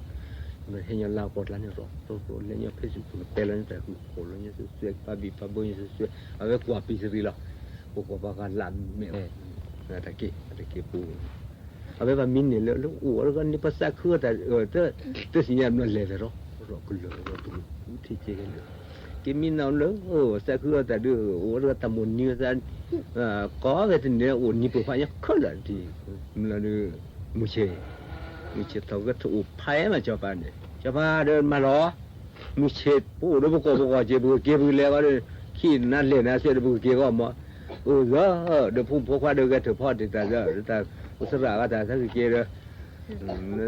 ဟဲညီလၢကီၢ်ကျါန့ၣ် ရီၣ်ရီၣ် လဲၤညီဖဲဆူ ပကတဲလီၤန့ၣ်တၢ်ဃု ကိးလီၤညီစွဲစွဲ ကပာ်ဘံၣ်ပာ်ဘၢညီစွဲစွဲ အဝဲကွၢ်ပံၤစရံလီၤ ပကွၢ်ပှၤဂၤလၢမဲာ် တၢ်က့ၢ် တၢ်က့ၢ်ပူၤ အဝဲပှၤမံန့ၢ်လၢ လၢအိၣ်အီၤတဂၤန့ၣ် ပသးခုအတၢ် တသ့ၣ်ညါဘျီလဲၤသးရီ လီၤကလၢာ်ဝဲပူၤထံကဲကဲလၢာ်, က့ၤမံနီၤလၢ စဲးခုအီၣ်တၢ်ဒုး အိၣ်ဝဲတၢ်မိၣ်နံၤဝဲသး ကိးဂၤတနံၤအိၣ်နံၤပိာ်ခွါညီခဲလၢာ်တထံၣ်, မ့ၢ်လီၤဒုး မုၢ်ဆ့ၣ်, မုၢ်ဆ့ၣ်ထီၣ်ကထိၣ်အိၣ်ဖးယဲမး စီၤပၤန့ၣ် စီၤပၤဒီးမၤလီၤ, မုၢ်ဆ့ၣ်ပအိၣ်ဒီးပကိာ်ပဂီၤစ့ၢ် ပကက့ၤပကလဲၤဃီဒီး ခံနၤလဲၢ်နၤစ့ၢ်ဒီး ပကက့ၤဂီၢ်မး, အိၣ်သၢ ဒီးဖိမုၣ်ဖိခွါဒီးဂဲၤထၢၣ်ဖီတ့ၢ်တၢ်သၢ ဒီးတၢ်အိၣ်သရၣ်အဂၤတၢ်သၢကက့ၤဒီး ဂဲၤထၢၣ်ဖီတၢ်တ့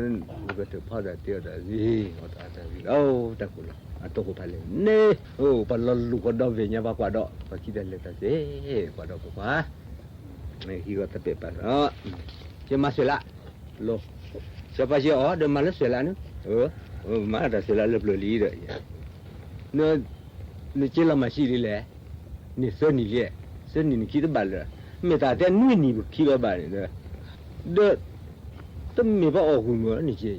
အီၣ်တၢ်သံ အီၣ်တၢ်အီၣ်တၢ်သံလီၤ, တၢ်ကိၢ်လီၤ အတိၢ်ကိၢ်ဖးလဲၢ်န့ၣ်, အိၣ်ပှၤလီၤလူၤကဒီးဝ့ၢ်ညါ ပှၤကွၢ်ဒီး ပှၤခံတၢ်လဲၤတၢ်စ့ၢ် ကွၢ်ဒီးပှၤကွၢ်, ဟံးဂီၤတၢ်ပဲာ်ပာ်လီၤ, ကမၤစၢၤလၢ လီၤ, စီၤပၤစ့ၢ်အီၤ ဒီးမၤလၢစၢၤလၢန့ၣ်, မၤတၢ်စၢၤလၢလၢပျၢၤလံဒီး နက့လီၤမၢ်ဆံးဒ်လဲၣ်, န့ၣ်သၢနံၣ်လံ, သၢနံၣ်နခံတဘၣ်လၢၤ, မ့ၢ်တၢ်တဲနွံနံၣ်ပခံဘၣ်ဘၣ်န့ၣ်ဒီး, ဒီး တမ့ၢ်ပှၤအီၣ်ဂူာ်မုၢ်န့ၣ်က့,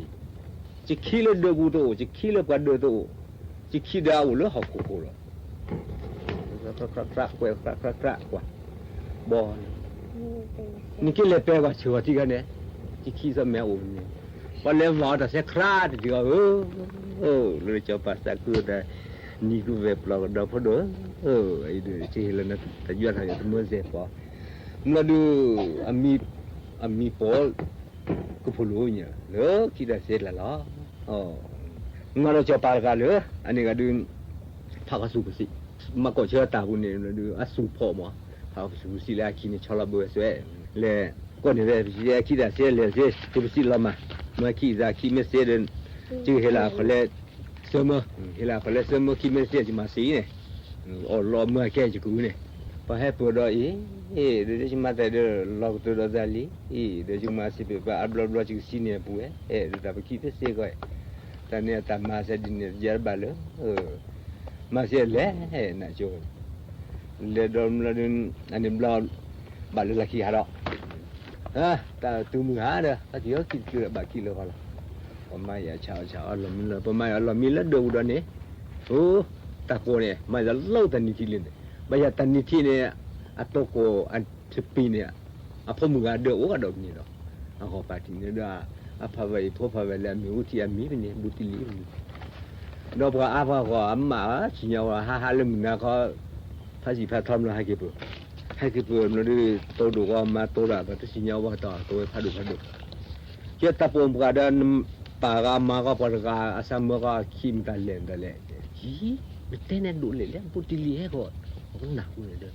ယခံလၢဒၢးပူၤတအိၣ်, ယခံလၢပှၤဒၢးတအိၣ်, ယခံဒီးအအိၣ်လၢဟီၣ်ခိၣ်ခိၣ်လီၤ, ကြၢးကြၢးကြၢးကွၢ်, ဘီ နက့လဲၤပဲာ်ကွၢ်ဆၢဂီၤထံခါန့ၣ်, ယခံသီၣ်မဲာ်အိၣ်န့ၣ်, ပှၤလဲၤမၤအီၤတၢ်ဆဲးခရါတဒံးအီၤဧၢ, လၢစီၤပၤသးခုတၢ်, နံၤကဝဲၢ်ပျီကဒီးဖိဒိၣ်ဧၢ, အံၤဒုးကဟ့ၣ်လီၤနတၢ်ယွၤထီၣ်ယတမၢစဲးပီ, မ့ၢ်လီၤဒုး, အမံၤပိာ် ကဖိၣ်လိာ်ညါ လၢခံတၢ်စဲးလၢ်လီၤ, မၤဒီးစီၤပၤတဂၤလၢ, အန့ၣ်ဂၤဒုး ဖးကီၢ်ဆူၣ်ကစံး, မၤကိးဆၢတၢ်ပူၤန့ၣ် အစူၢ်ဖီၣ်မး, ဖးကီၢ်ဆူၣ်ကစံးလၢအခံန့ၣ် ဆီလီၤဘၢဝဲစွဲ, လဲၤ, ကိးန့ၣ်ဝဲ ပစံးအခံတၢ်စဲးလဲၤစ့ၢ် ကပစံးလီၤမး, မၤခံသးခံမ့ၢ်စ့ၢ်ဒီး, ကဟ့ၣ်လီၤအခိၣ်လဲ, ဆၢမၢ, ဟ့ၣ်လီၤအခိၣ်လဲဆၢမၢခံမ့ၢ်စ့ၢ် ကမၤစံးန့ၣ်, အီၣ်လီၤမၢအကဲယကဂုာ်န့ၣ်, ပှၤဟဲပၢၢ်ဒီးအံၤ, ဒီးယမၤတၢ်ဒီးလီၤကတိၤဒီးသးလံ, အံၤ ဒီးယမၤစံးပာ်အါဘျီဘျီ ယကစံးန့ၢ်အပူၤဝဲ, ဒီးတၢ်ပခံတစ့ၢ်ကီး, တၢ်န့ၣ်အတၢ်မၤစဲးဒ်န့ၣ် ယၤတဘၣ်လၢ မၤစဲးလဲၣ်, နကၠိ, လဲၤဒီးမလီၤဒုး, အန့ၣ်ဘျီ, ဘၣ်လၢလၢခံဟးဒီး, တၢ်တုၤမုၢ်ဟါဒီး ဟဲက့ၤဟဲခံတတုၤဘၣ်ခံလၢာ်ဃီလီၤ, ပမၤယၤဆးအီၣ်ဆးအီၣ်လီၤမံလီၤ ပမၤယၤအီၣ်လီၤမံလၢဒၢးပူၤဒီးန့ၣ်, အိ, တၢ်ကိးန့ၣ် မၤယၤလီၤတၢ်နံၤထံးလံန့ၣ်, ဘၣ်ယၤတၢ်နံၤထံးန့ၣ်, အတိၢ်ကိၢ်အထံးပံၤန့ၣ်, အဖိမုၣ်ဂၤဒၢးအိၣ်ကဒီးပန့ၣ်ဒီး, အဂီၢ်ပာ်ထံးန့ၣ်ဒီး, အဖးဝဲအံၤဖိဖးဝဲလၢအမ့ၣ်အူထံးအမံၤပန့ၣ် ဘူးတံၢ်လံပန့ၣ် ဒီးပှၤအါပှၤဂီၢ်အမး စံၣ်ညီၣ်ဝဲဟးဟးလၢမုၢ်နၤခီ, ဖးစံၣ်ဖးထီမ့ၢ်ဟဲက့ၤပၢၢ်, ဟဲက့ၤပၢၢ်မ့ၢ်ဒုး တိၢ်ဒိၣ်ဂီၢ်မၤတိၢ်ဒၣ် ပှၤတစံၣ်ညီၣ်ဝဲတီၢ် ကဝဲဖးဒိၣ်ဖးဒိၣ်, ယတၢ်ပိာ်မုၣ်ပှၤဒီး ပၢ်ဂၤမၤဂီၢ်ပှၤတဂၤ အဆၢမၢဂီၢ်ခံမတၤလဲၣ်မတၤလဲၣ်, နတဲန့ၣ်ဒိၣ်လဲၣ်လဲၣ် ဘူးတံၢ်လံဟဲဂီၢ်, ပကနၢ်ဟူန့ၣ်ဒီး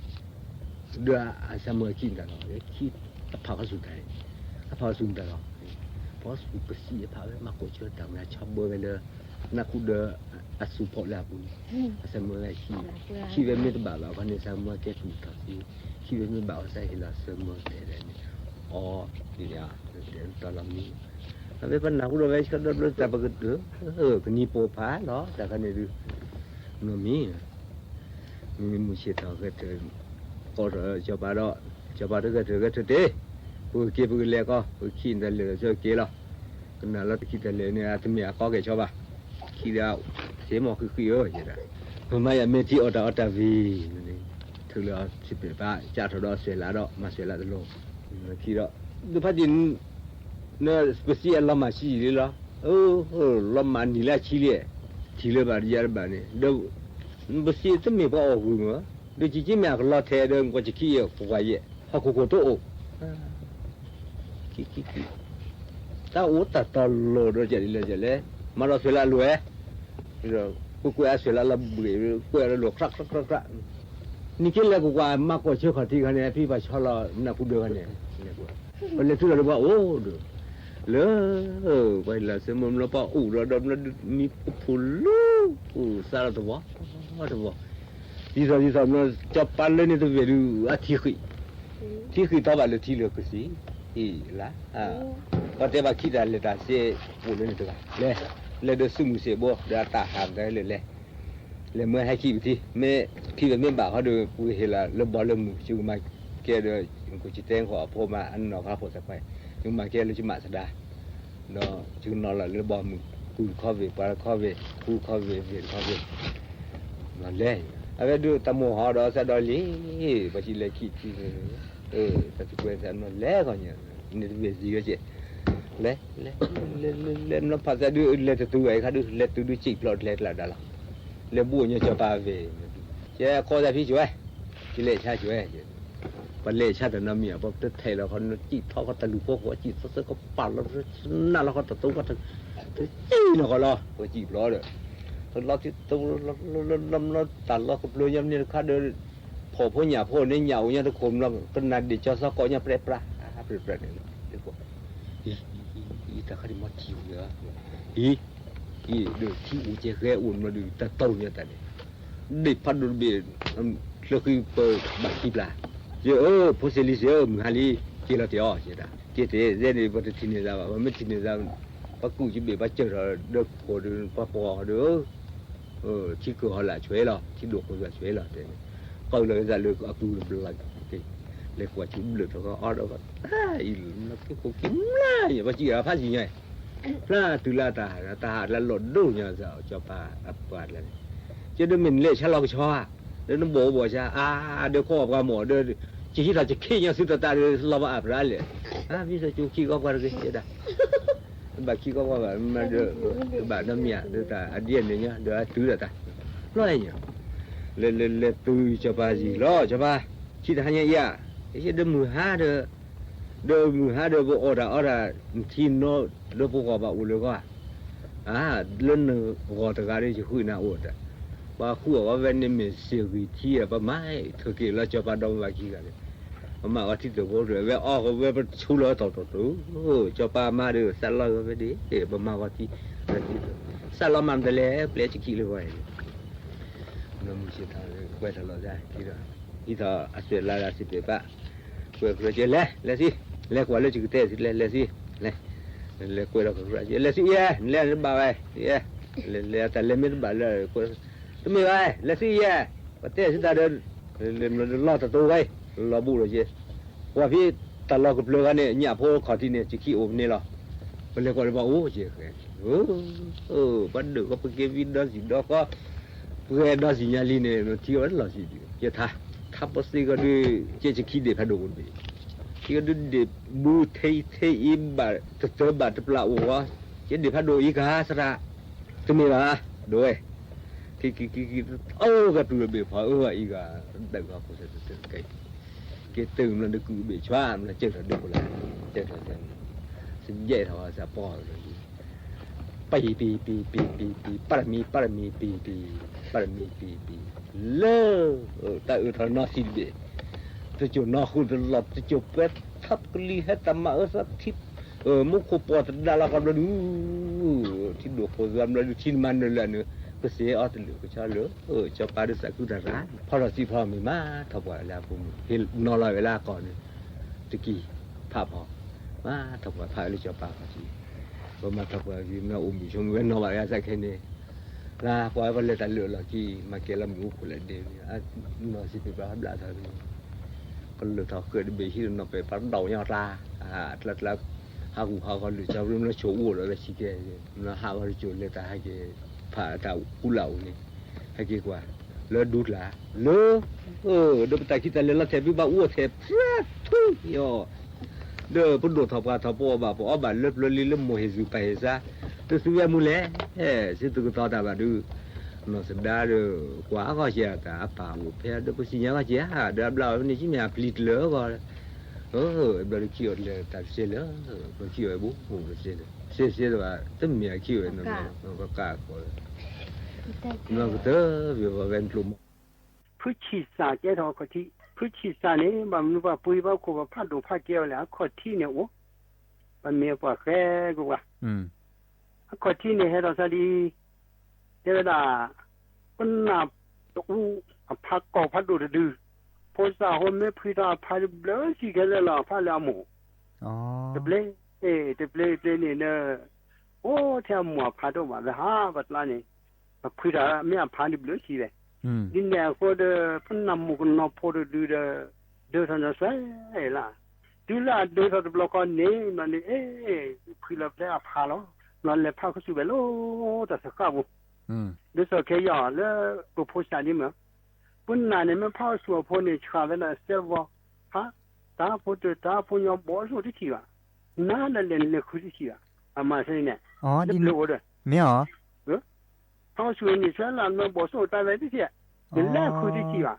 ဒီးအဆၢမၢခံမတၤလီၤ, အဖးဝဲဆူၣ်တၢ်, အဖးဝဲဆူၣ်မတၤလီၤ, ဖးဝဲဆူၣ်ကစံးအဖးဝဲ မၤကိးဆၢတၢ်မၤဆီဘၢဝဲလၢ နၢ်ခူဒီး အစူၢ်ဖီၣ်လၢအပူၤန့ၣ်, အဆၢမၢဝဲခံ, ခံဝဲမ့ၢ်တဘၣ်ဘၣ်ခီန့ၣ် ဆၢမၢကဲကူၣ်ထီၣ်သ့, ခံဝဲမ့ၢ်ဘၣ်အီၤ ဆၢဟ့ၣ်လီၤဆၢမၢတဲဒၣ်န့ၣ်, အီ, ဒ်န့ၣ်, တၢ်လီၤမံ, အဝဲပနၢ်ဟူဒီးဝဲဆၢဒီဘျီတၢ်ပကတၢၢ်, ကနံၤပိာ်ဖးလီၤ တၢ်ခါန့ၣ်ဒုး, နီၢ်မံ မ့ၢ်မုၢ်ဆ့ၣ်ထီၣ်ဂဲၤထၢၣ်, ကိးထီၣ်စီၤပၤဒီး, စီၤပၤတဂဲၤထၢၣ်ဂဲၤထၢၣ်တ့ၢ်, ပကက့ၤပကလဲၤကီး ပကခံတၢ်လဲၤလၢာ်က့ၤလီၤ, ကနၣ်လီၤတခံတၢ်လဲၤန့ၣ် အတမ့ၢ်အကီကဲၣ်ဆီဘၣ်, ခံဒီး, စ့မီၢ်ဃံးဃံးဧၢ, ပမၤယၤမ့ၢ်ထံအီၣ်တၢ်အီတၢ်ဝံၤ, ထုးလၢအီၤစံးပာ် ကးထီၣ်ဒီးအစဲးလးဒီး မၤစဲးလးတလိၤ, ခံဒီး, ဒုးဖးဒံး နပစံးအလီၤမၢ်ဆံးယံာ်လံလီၤ, လီၤမၢ်နံၤလၢအဆံလံ, ထံၣ်လၢၤဘၣ်ယၤတဘၣ်န့ၣ်, ဒီး, ပစံးတမ့ၢ်ပှၤအီၣ်ဂူာ်မး, ဒီးကက့မ့ၢ်အကလီထဲဒီး ကွၢ်ကခံယဲၢ် ကွၢ်ကွၢ်ယဲၢ် ဟီၣ်ခိၣ်ခိၣ်တအိၣ် တၢ်အိၣ်တၢ်တီၤလီၤဒီး ကလဲၤလဲၤလဲၤ, မၤဒီးသွဲၣ်လၢအလိၤဝဲ, ကွဲးကွဲးအသွဲၣ်လၢအလီၤဘှံး, ကွဲးလၢအလိၤ ခြးခြးခြးခြး, နက့လဲၤကွၢ်ကွၢ် မၤကိးဆၢခီၣ်ထံးခါန့ၣ် ဖံဖးဆီလီၤ နၢ်ခူဒၢခါန့ၣ်, ပလဲၤထူလီၤဒီးပှၤအိၣ်ဒီး, လၢ, ပှၤဟ့ၣ်လီၤဆၢမၢမ့ၢ်ပှၤအိၣ်ဒီး ဒီးမ့ၢ်မံကဖိလၢ, အိၣ်စးလီၤတဝီ, တဝီ, ဒ်သိးဒ်သိးမ့ၢ် စီၤပၤလၢန့ၣ်တဝဲၢ်ဒုး အထံဃံး, ထံဃံးတီဘၣ်လၢထံလၢာ်ကစံး, အံၤလၢ, ပှၤတဲဘၣ်ခံတၢ်လဲၤတၢ်စ့ၢ် အိၣ်လၢန့ၣ်တဂၤ, လဲၤ, လဲၤဒီးစုမုၢ်စ့ၢ်ဘိ ဒီးအတၢ်ဟးမတၤလၢလဲၤ လဲၤမၢဟဲခံပထံ, မ့ၢ်ခံဝဲမ့ၢ်ဘၣ်ဃီဒီး ပှၤဟ့ၣ်လီၤလၢဘီလၢမုၢ် ယကမၤကဲဒီး ကီၢ်ကတဲဃီအဖိမး အနီၢ်ကီၢ်ဖိသၣ်ခွါ, ယကမၤကဲလၢယမးသဒါ, ဒီးယကနီၤလီၤလၢဘီမုၢ် ကုၢ်တခီဝ့ၢ် ပှၤတခီဝ့ၢ် ဃုခီဝ့ၢ် ဝ့ၢ်တခီဝ့ၢ်, လဲၤ, အဝဲဒုးတၢ်မိၢ်ဟီဒီးစးဒီးလံ, ပှၤစံးလဲၤခံထံန့ၣ်, တၢ်သကွဲးသးနီၤလဲၤဂီၢ်ညါ, န့ၣ်တဝ့ၢ်စံးဝဲကဲး လဲၤ လဲၤ လဲၤ လဲၤ လဲၤ မ့ၢ်ဖးသးဒုး လဲၤတတုၤဝဲခါဒုး လဲၤတုၤဒုးစံၣ်ဖျိးတလဲကျးဒါလီၤ. လဲၤဘူၣ်အီၣ်ညီကၠီၤပၤဝဲ, ကဲခီသးဖံကၠီၤဝဲ, ကလဲၤဆါကၠီၤဝဲ, ပလဲၤဆါတနီတမံၤ ပတထဲးလီၤခီ စံၣ်ထီၣ်ခီတလူၤဖိဃီ စံၣ်သၢသၢကပာ်လီၤ နၢ်လီၤခီတသိကီၢ် တစံၣ်နီၢ်ဃီလီၤ ပစံၣ်ဖျိးဒီး တလီၤထံတလီၤ တၢ်လီၢ်ကပျၢၤညီမ့ၢ်တခါဒီး ဖှီၣ်ဖိညၣ်ဖိန့ၣ် ညၣ်အိၣ်ညီတခိၣ်မနီၤ ကနၣ်ဒ့ၣ်ကၠီသီကိးညီပြဲပြါ ပြဲပြါန့ၣ်လီၤ. တၢ်ခါဒံးမီထံဝံၤဧါ, ဟံး ဟံး ဒီးထံအိၣ်ကဲဃဲအိၣ်မနီၤဒုး တၢ်တိၢ်ညါတၢ်န့ၣ် ဒ့ၣ်ဖးဒိၣ်တဘ့ၣ် ချၢဃံပဘၣ်ခံပျၢ်, ယအၢ ဖိစ့လံစ့ဧၢ မုၢ်ဟါလံ က့ၤလီၤတဲာ်အီၤ က့ၤတဲာ် ယဲန့ၣ် ပတထံၣ်န့ၢ်သးဘၣ် ပမ့ၢ်ထံၣ်န့ၢ်သး ပကူၣ်ယဘ့ၣ်ပှၤစၢၢ်ထီၣ်ဒီးဖိဒီး ပှၤပိာ်အီၤဒီး ထံကၢၢ်ဟီၣ်လာ်ဆွဲလီၤ ထံဒိၣ်ခိၣ်သးဆွဲလီၤတဲန့ၣ် ပာ်လီၤက့ၤသးလၢအကူတဘျီ လဲၤကွၢ်ဆူဘျၢၣ်ထီၣ်ကအီၣ်ဒီး တၢ်အံၤလၢနက့ခိၣ်က့ၤမျၢ်ယဲၢ် ပှၤစံၣ်အဖးစံၣ်ညါ ဖျါတုၤလၢတၢ်ဟး တၢ်ဟးလၢလီၤဒိၣ်ညါစ့ၢ်ကီး ကၠီၤပၤအပှၤတလၢန့ၣ် ကဲဒီးမ့ၢ်နလဲၤဆါလီၤကဆီဧါ ဒီးနဘီၣ်အိၣ်ဘီၣ်ဆါ အါ ဒီးခိၣ်အပှၤမီၢ်ဒီး ကဟံးထီၣ်ကခ့ၣ်ညါသုတၢ်တၢ်ဒီးလီၤဘၣ်အါဖျါလဲၣ် အါ မ့ၢ်စီၤကၠိခံကီၢ်ပှၤတဂ့ၤ တဲဒၣ် ဘၣ်ခံကီၢ်ပှၤဘၣ် မ့ၢ်ဒီး တဘၣ်နီတမံၤဧါ ဒီးတၢ်အတုၤဒီးတၢ် လီၤအဲၣ်ညါ လဲၤလဲၤလဲၤတုၤကၠီၤပၤယံာ်လီၤ ကၠီၤပၤ ထံတဟါညါအံၤဧါ ယဲဒီးမုၢ်ဟါဒီး ဒီးမုၢ်ဟါဒီးပအီၣ်တၢ်အီတၢ် ထံနီဒီးပဂီၢ်ဘၣ်အိၣ်လၢဂီၢ် အါ လၢနဂီၢ်တဂၤဒီးယဃုနၤအိၣ်တၢ် ပှၤဃုအီၣ်ဝဲန့ၣ်မ့ၢ်စ့ၢ်ဂံၢ်ထံဧါ ပမၤထၢက့ၤလၢကၠီၤပၤဒီမါဝၤခံဂၤန့ၣ် ပမၤဝဲထံတဘိတဝဲအီၣ်ဝဲပဆူလီၤတီၢ်တီၢ်တီၢ် ကၠီၤပၤမါဒီးသးလီၤဝဲဒၣ် ပမၤဝဲထံ စးလီၤမၤမတလဲၣ် ပျဲစခံလၢဂီၢ် မုၢ်ဆ့ၣ်ထီၣ် ကွဲးထီၣ်လီၤဒၣ်ဒီး ဟံးထီၣ်အသွဲၣ်လါဒၣ်စံးပ့းပၢ် ကွဲးကြၢးကဲ လဲၤ လဲၤစံ လဲၤကွၢ်လၢယကတဲစံ လဲၤ လဲၤစံ လဲၤ လဲၤကွဲးထီၣ်ကြၢး လဲၤစံယဲ လဲၤတဘၣ်ဝဲ ယဲ လဲၤလဲၤတၢ်လဲၤမ့ၢ်တဘၣ်လၢ တမ့ၢ်ဘၣ် လဲၤစံယဲ ပတဲစံတၢ်ဒီး လီၤတတိၤဝဲ လီၤဘူးလီၤယဲ ကွၢ်ဖဲတၢ်လီၢ်ကပျၢၤဂၤန့ၣ် ညၣ်ဖိခီၣ်ထံးန့ၣ် စခံအိၣ်မန့ၢ်လီၤ ပလဲၤကွၢ်လၢပှၤအိၣ်ယဲ ပှၤဒုးကပက့ၤဝံဒီစံၣ်ဒီခီ ပှဲၤဒီစံၣ်ညါလံန့ၣ် ထံအီၤလီၤစံၣ်ဒံး ယထါ ထါပသ့ကီးဒုး ကဲစခံဒ့ၣ်ဖးဒိၣ်အိၣ်တဘ့ၣ် ထံကီးဒုးဒ့ၣ်ဘုထံထံအံၤဘၣ် တတၢဘၣ်တပျၢ်အိၣ်ဝဲ ကဲဒ့ၣ်ဖးဒိၣ်အံၤကဟါသရၣ် တမ့ၢ်ဘၣ် ဒိဝဲ ခံခံခံခံ အိၣ်ကတုၤတဘ့ၣ်ဖီအၢအံၤဂၤ ဒၣ်ဂၤဖိစဲတကဲ ကဲတုၤမနုၤဒုးကုၢ်ဘ့ၣ်ဆွါ မနုၤကၢၢ်ထီၣ်ဒုးဖိလၢ ကၢၢ်ထီၣ်စဲ စယဲၢ်ထီၣ်စးပီၢ်လီၤ ပံၤပံၤပံၤပံၤပံၤပံၤ ပၢ်တမံၤပၢ်တမံၤပံၤပံၤ ပၢ်တမံၤပံၤပံၤ လၢ တၢ်အၢၣ်ထီၣ်နီၢ်စံးတဘ့ၣ် တစိၢ်နီၢ်ဃုာ်တလီၢ် တစိၢ်ပှဲၤထီၣ်ကလံၤဟဲတၢ်မၤအၢသးထံ မူခိၣ်ပှီၢ်တဒါလီၤကီးဘျီဒုး ထံဒိၣ်ခိၣ်သးဘျီဒုး ထံနမၤနၢၤလၢအနုၤ ကစ့အီၤတလၢာ်ကဆီလၢ ကၠီၤပၤဒုးသးခုတၢ်ရၢ် ဖီထီၣ်စံးဖီမ့ၢ်မး ထီၣ်ပှၢ်လၢအဖိမုၣ် ဟ့ၣ်နီၤလီၤဝဲလၢအကီၢ်န့ၣ် တကံၢ် ဖးဖီ မၤထီၣ်ပှၢ်ဖးလၢကၠီၤပၤခီၣ်ထံး ပမၤထီၣ်ပှၢ်က့ၤ မ့ၢ်အိၣ်မုာ်ဆိးမုာ်ဝဲနီၢ်ဘၣ်ဝဲအသးခဲန့ၣ် လၢပှၤဝဲပလဲၤတၢ်လၢာ်လီၢ်ခံ မၤကဲလီၤမုၢ်အိၣ်ခိၣ်လၢဒဲန့ၣ် နီၢ်စံးပ့းပၢ်ဘျးထီၣ်န့ၣ် ကလၢာ်ထီၣ်ဃၢၤတဘ့ၣ်ဟံၣ်နီၢ်ပဲာ်ပှၤဒိၣ်ညါတၢ် တၢ်တၢ် ဟးဂူာ်ဟးဂီၤလၢာ်ကၠီၤပရံမ့ၢ်ဆိၣ်အိၣ်ဒီးဝဲဆံးကဲ မ့ၢ်ဟးဂီၤတစိၢ်လဲၤတၢ်ဟဲက့ၤ ဖးတၢ်ကူလၢ်အိၣ်န့ၣ် ဟဲက့ၤကွၢ် လၢဒူတၢ် လၢ ဒီးပတၢ်ခံတၢ်လဲၤလီၤထဲးဖုဘၣ်အိၣ်ထဲးဖျါထူယီၤ ဒီးပဒိၣ်ထီၣ်ပှၢ်ထီၣ်ပအီၣ်ဘၣ်ပအီၣ်ဘၣ်လၢပျၢၤလံလၢမိၢ်ဟ့ၣ်စုပၢ်ဟ့ၣ်စါ တသုဝဲမူလဲၣ် စ့တကတီၤတၢ်ဘၣ်ဒုး နီၢ်သဒါဒီး ကွၢ်အဂီၢ်ကဲတၢ်အပၢ်အိၣ်ဖဲဒီးပစံၣ်ညါဂီၢ်ကဲဧါ ဒီးအဘျါအီၤဖဲန့ၣ် ကမ့ၢ်အပျံၤတလၢအဂီၢ် ဘျီဒုးခံအီၤတလဲၤတၢ်တစဲးလၢ ပခံအီၤအဘိတစဲးလၢ စဲးစဲးတဘၣ် တမ့ၢ်အခံအီၤနီၤ ပကၢ်အဃီ နီၢ်ကတၢၢ် ပဝဲဝဲကျိၤမီ ဖုဆံၣ်စၢ်ကဲထီၣ်ခီၣ်ထံး ဖုဆံၣ်စၢ်န့ၣ် ဘၣ်မနုၤပှၤပှ့ၤဘၣ်ခိၣ်ပဖးဒိၣ်ဖးကဲအီၤလဲၣ် အခီၣ်ထံးန့ၣ်အိၣ် ပမ့ၢ်ပှၤဃဲကပှၤ အခီၣ်ထံးန့ၣ်ဟဲထီၣ်သးဒ် တဲဝဲဒၣ် ပနၢ်တအူ အဖါကီၢ်ဖးဒိၣ်တဒု ဖိသၣ်ဟိမ့ၢ်ဖှံထီၣ်အဖါတဘျၢဆံခဲလၢာ်လီၤ အဖါလၢအမိၢ် တပျဲ တပျဲတပျဲန့ၣ်ဒီး အိၣ်ထဲအမိၢ်အဖါတအိၣ်ဘၣ် ပဟးပကျါန့ၣ် ပဖှံထီၣ်မ့ၢ်အဖါတဘျၢဆံလဲၣ် ဒ်န့ၣ်အဃိဒီး ပနၢ်မိၢ်ကနီၤဖိတဒုဒီး ဒၢထီၣ်ညီစွဲလၢ တုၤလၢအဒၢထီၣ်တဘျီဃီန့ၣ် ဘျီန့ၣ် အ့ ဖှံလီၤဖဲအဖါလီၤ ဘျီလဲၤဖးကဆူၣ်ဝဲလၢတၢ်စဃၣ်ပူၤ ဒ်သိးခဲအံၤလၢ ပဖိစၢ်ဒ်မ့ၢ် ပနၢ်န့ၣ်မ့ၢ်ဖးကဆူၣ်အဖိန့ၣ် ဆှၣ်ဝဲဒၣ်စဲးဝီၤ ဖး တၢ်ဖိတၢ်တၢ်ဖိညီဘီအစိၣ်တထံၣ်ဘၣ် နၤဒီးလဲၤနလဲၤဃုတထံၣ်ဘၣ်, အမၤသ့န့ၣ်, လၢပျၢၤအိၣ်ဒီး, မ့ၢ်အီၤ, ဖးအီၣ်ဆူၣ်န့ၣ် ဆဲလၢနဘီၣ်စိၣ်တၢ်ဝဲတထံၣ်, နလဲၤဃုတထံၣ်ဘၣ်,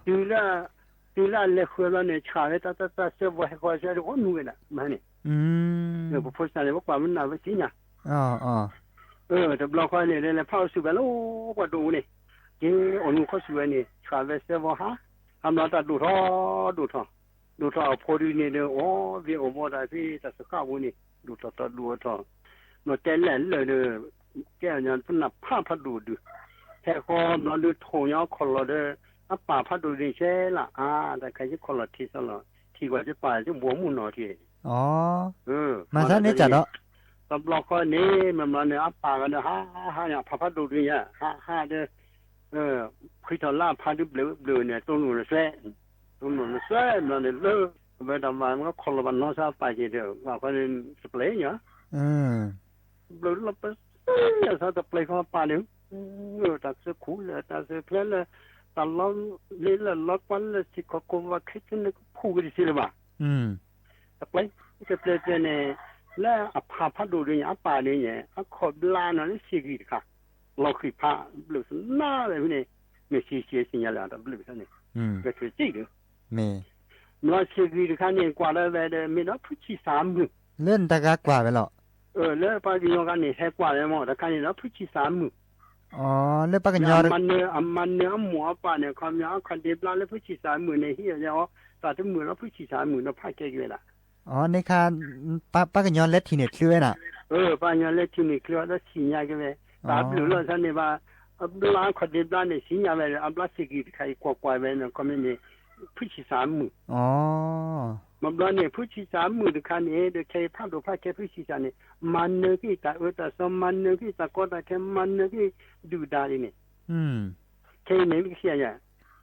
တုၤလၢ, တုၤလၢအလဲၤဃုဘျီန့ၣ် ဆှၣ်ဝဲတၢ်တၢ်တၢ်စၢဖီဟဲဃီဆၢတအိၣ်နူၤဝဲဒၣ် မၤန့ၣ်, ပဖိစၢ်န့ၣ် ပကွၢ်မနုၤဝဲသ့ၣ်ညါ တဘျီဃီန့ၣ် လဲၤဖးအီၣ်ဆူၣ်ဝဲလၢပှၤဒိၣ်အူန့ၣ်, က့ၤအိၣ်နူၤခီဆူၣ်ဝဲန့ၣ် ဆှၣ်ဝဲစၢဖီဟး, ဟးမၤတၢ်ဒိၣ်ထီၣ်ဒိၣ်ထီၣ်, ဒိၣ်ထီၣ်အဖိဒုန့ၣ်ဒီး အိၣ်ဝဲအဖံတၢ်စၢဃာ်အပူၤန့ၣ် ဒိၣ်ထီၣ်ထီၣ်ဒိၣ်ထီၣ်, ဘျီတဲလဲၣ်လၢာ်ဒီး, ကဲအီၤညါပနၢ်ဖးဖးဒိၣ်ဒုး, ဟဲဃီဘျီဒုးထိၣ်ညီခီၣ်လီၢ်ဒီး, အပၢ်ဖးဒိၣ်ဒုးဆဲလၢအါ, တၢ်ခါယခီၣ်လီၢ်ထံးသီလီၤ, ထံးကွၢ်ယပၢ်ယဘီမုၢ်နီၢ်ထံး မၤသးန့ၣ်ကဒီး, တဘျီဃီန့ၣ် မ့ၢ်ဘျီန့ၣ် အပၢ်ဂၤဒီးဟးဟးန့ၣ် အဖးဖးဒိၣ်ဒုးညါ ဟးဟးဒီး, ဖှံထီၣ်လၢအဖးဒုးဘျုးဘျုးန့ၣ် တိၢ်နီၣ်နစွဲ, တိၢ်နီၣ်နစွဲဘျီန့ၣ်လၢ, အဝဲတၢ်မၤခီၣ်လီၢ်ဘၣ်နီၢ်ဆါအပၢ်က့ၤဒီး ဘၣ်ဃီန့ၣ် တပျဲညါ ဘျုးလီၤပစၢ်ယသးတပျဲဃီပၢ်န့ၣ်, တၢ်စၢခူၣ်လၢာ် တၢ်စၢဖျဲလၢာ်, တၢ်လီၤလ့လၢာ်လီၤကွၢ်လၢာ် စ့ၢ်ကီးကိးဝဲခဲကနံၣ်ကဖှူကတဆံလၢၤဘၣ်, တပျဲ, တပျဲပျဲန့ၣ်, လၢအဖးဖးဒိၣ်ဒုးန့ၣ် အပၢ်ဒုးန့ၣ် အခီၣ်ဘျါနီၤလၢစ့ၢ်ဂံၢ်တခါ, လီၤဃံၤဖးဘျုးသနာ်ဝဲဖဲန့ၣ်, မ့ၢ်စံးဆံးဆံးညါလၢအတဘျုးဖဲန့ၣ်, ဝဲတစံးဒီး မ့ၢ်ဘျီစ့ၢ်ဂံၢ်တခါန့ၣ် ကွၢ်ဒီးဝဲဒီး မ့ၢ်ဒီးဖုဆံၣ်သးမုာ်, လၢနတဂၤကွၢ်ဝဲလီၤ, လၢပှၤကညီဂၤန့ၣ် ဟဲကွၢ်ဝဲမ့ၢ် တခါန့ၣ်ဒီးဖုဆံၣ်သးမုာ်, လၢပှၤကညီ, အမၤနၢၤအမိၢ်အပၢ်န့ၣ် ခီပညီအခီၣ်ဒ့ဘျါလၢဖုဆံၣ်သးမုာ်န့ၣ် ဟံးအီၤယဲအီၤ, တၢ်တမုာ်လီၤဖုဆံၣ်သးမုာ်ဒီးဖးကဲက့ၤဝဲဒၣ် အန့ၣ်ခါ, ပှၤကညီလဲၤထံၣ်န့ၣ်ချုးဝဲနၤ, ပှၤကညီလဲၤထံၣ်န့ၣ်ချုးဝဲဒီးစံၣ်ညါက့ၤဝဲ, တၢ်ဘျုးလီၤဆီန့ၣ်ဘၣ်, အဘျါအခီၣ်ဒ့ဘျါန့ၣ် စံၣ်ညါဝဲဒီး အဘျါစ့ၢ်ဂံၢ်တခါအံၤ ကွၢ်ကွၢ်ဝဲန့ၣ် ခီမ့ၢ်န့ၣ်, ဖုဆံၣ်သးမုာ်, မ့ၢ်ဘျီန့ၣ် ဖုဆံၣ်သးမုာ်တခါန့ၣ် ဒီးခဲအံၤဖးဒိၣ်ဖးကဲဖုဆံၣ်သးန့ၣ် မၤနၢၤက့ၤတၢ်အၢတၢ်သီ မၤနၢၤက့ၤတၢ်ကီတၢ်ခဲ မၤနၢၤက့ၤဒုၣ်ဒါဒ်န့ၣ်, ခဲအံၤန့ၣ် ကစံးယၤ,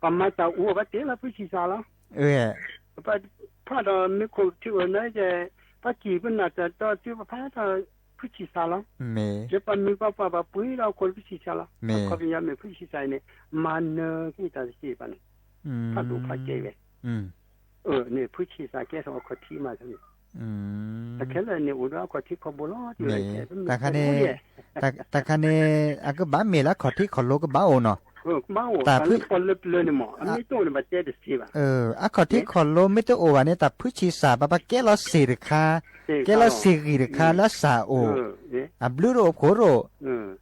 ပှၤမၤတၢ်အူအီၤ ပှၤတ့လီၤဖုဆံၣ်သးလီၤ, ဖးဒီးမ့ၢ်ခိၣ်ထံးအိၣ်န့ၣ်ကဲ, ပှၤစံၣ်ပနၢ်တၢ်တီတုၤပဖးဒီးဖုဆံၣ်သးလီၤ, ယပှၤမုၢ်ပှၤပှၢ်ပှၤပှ့ၤဒီးခိၣ်ဖုဆံၣ်သးလီၤ, အခီပညီမ့ၢ်ဖုဆံၣ်သးအံၤန့ၣ်, မၤနၢၤက့ၤတၢ်တစံးဘၣ်န့ၣ်, ဖးဒိၣ်ဖးကဲဝဲ, န့ၣ်ဖုဆံၣ်သးကဲထီၣ်အခီၣ်ထံးမးန့ၣ်, တၢ်ခဲလၢာ်န့ၣ်အိၣ်ဒီးအခီၣ်ထံးခီၣ်ဘိလီၤ, တၢ်ခါန့ၣ်, တၢ်ခါန့ၣ်, အကဘၣ်မ့ၢ်လၢအခီၣ်ထံးခီၣ်လိၤကဘၣ်အိၣ်နီၤ, တၢ်ဖု, အခီၣ်ထံးခီၣ်လိၤမ့ၢ်တအိၣ်ဘၣ်န့ၣ် တၢ်ဖုဆံၣ်သးဘၣ်ပှၤကဲလီၤစ့ၢ်တခါ, ကဲလီၤစ့ၢ်ဂံၢ်တခါလၢအစၢ်အိၣ်, အဘျုးတအိၣ်ဖှိၣ်တအိၣ်,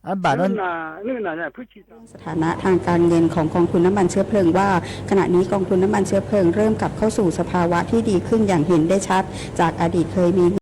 အဘၣ်ဒီး สถานะทางการเงินของกองทุนน้ำมันเชื้อเพลิงว่า ขณะนี้กองทุนน้ำมันเชื้อเพลิงเริ่มกลับเข้าสู่สภาวะที่ดีขึ้นอย่างเห็นได้ชัด จากอดีตเคยมี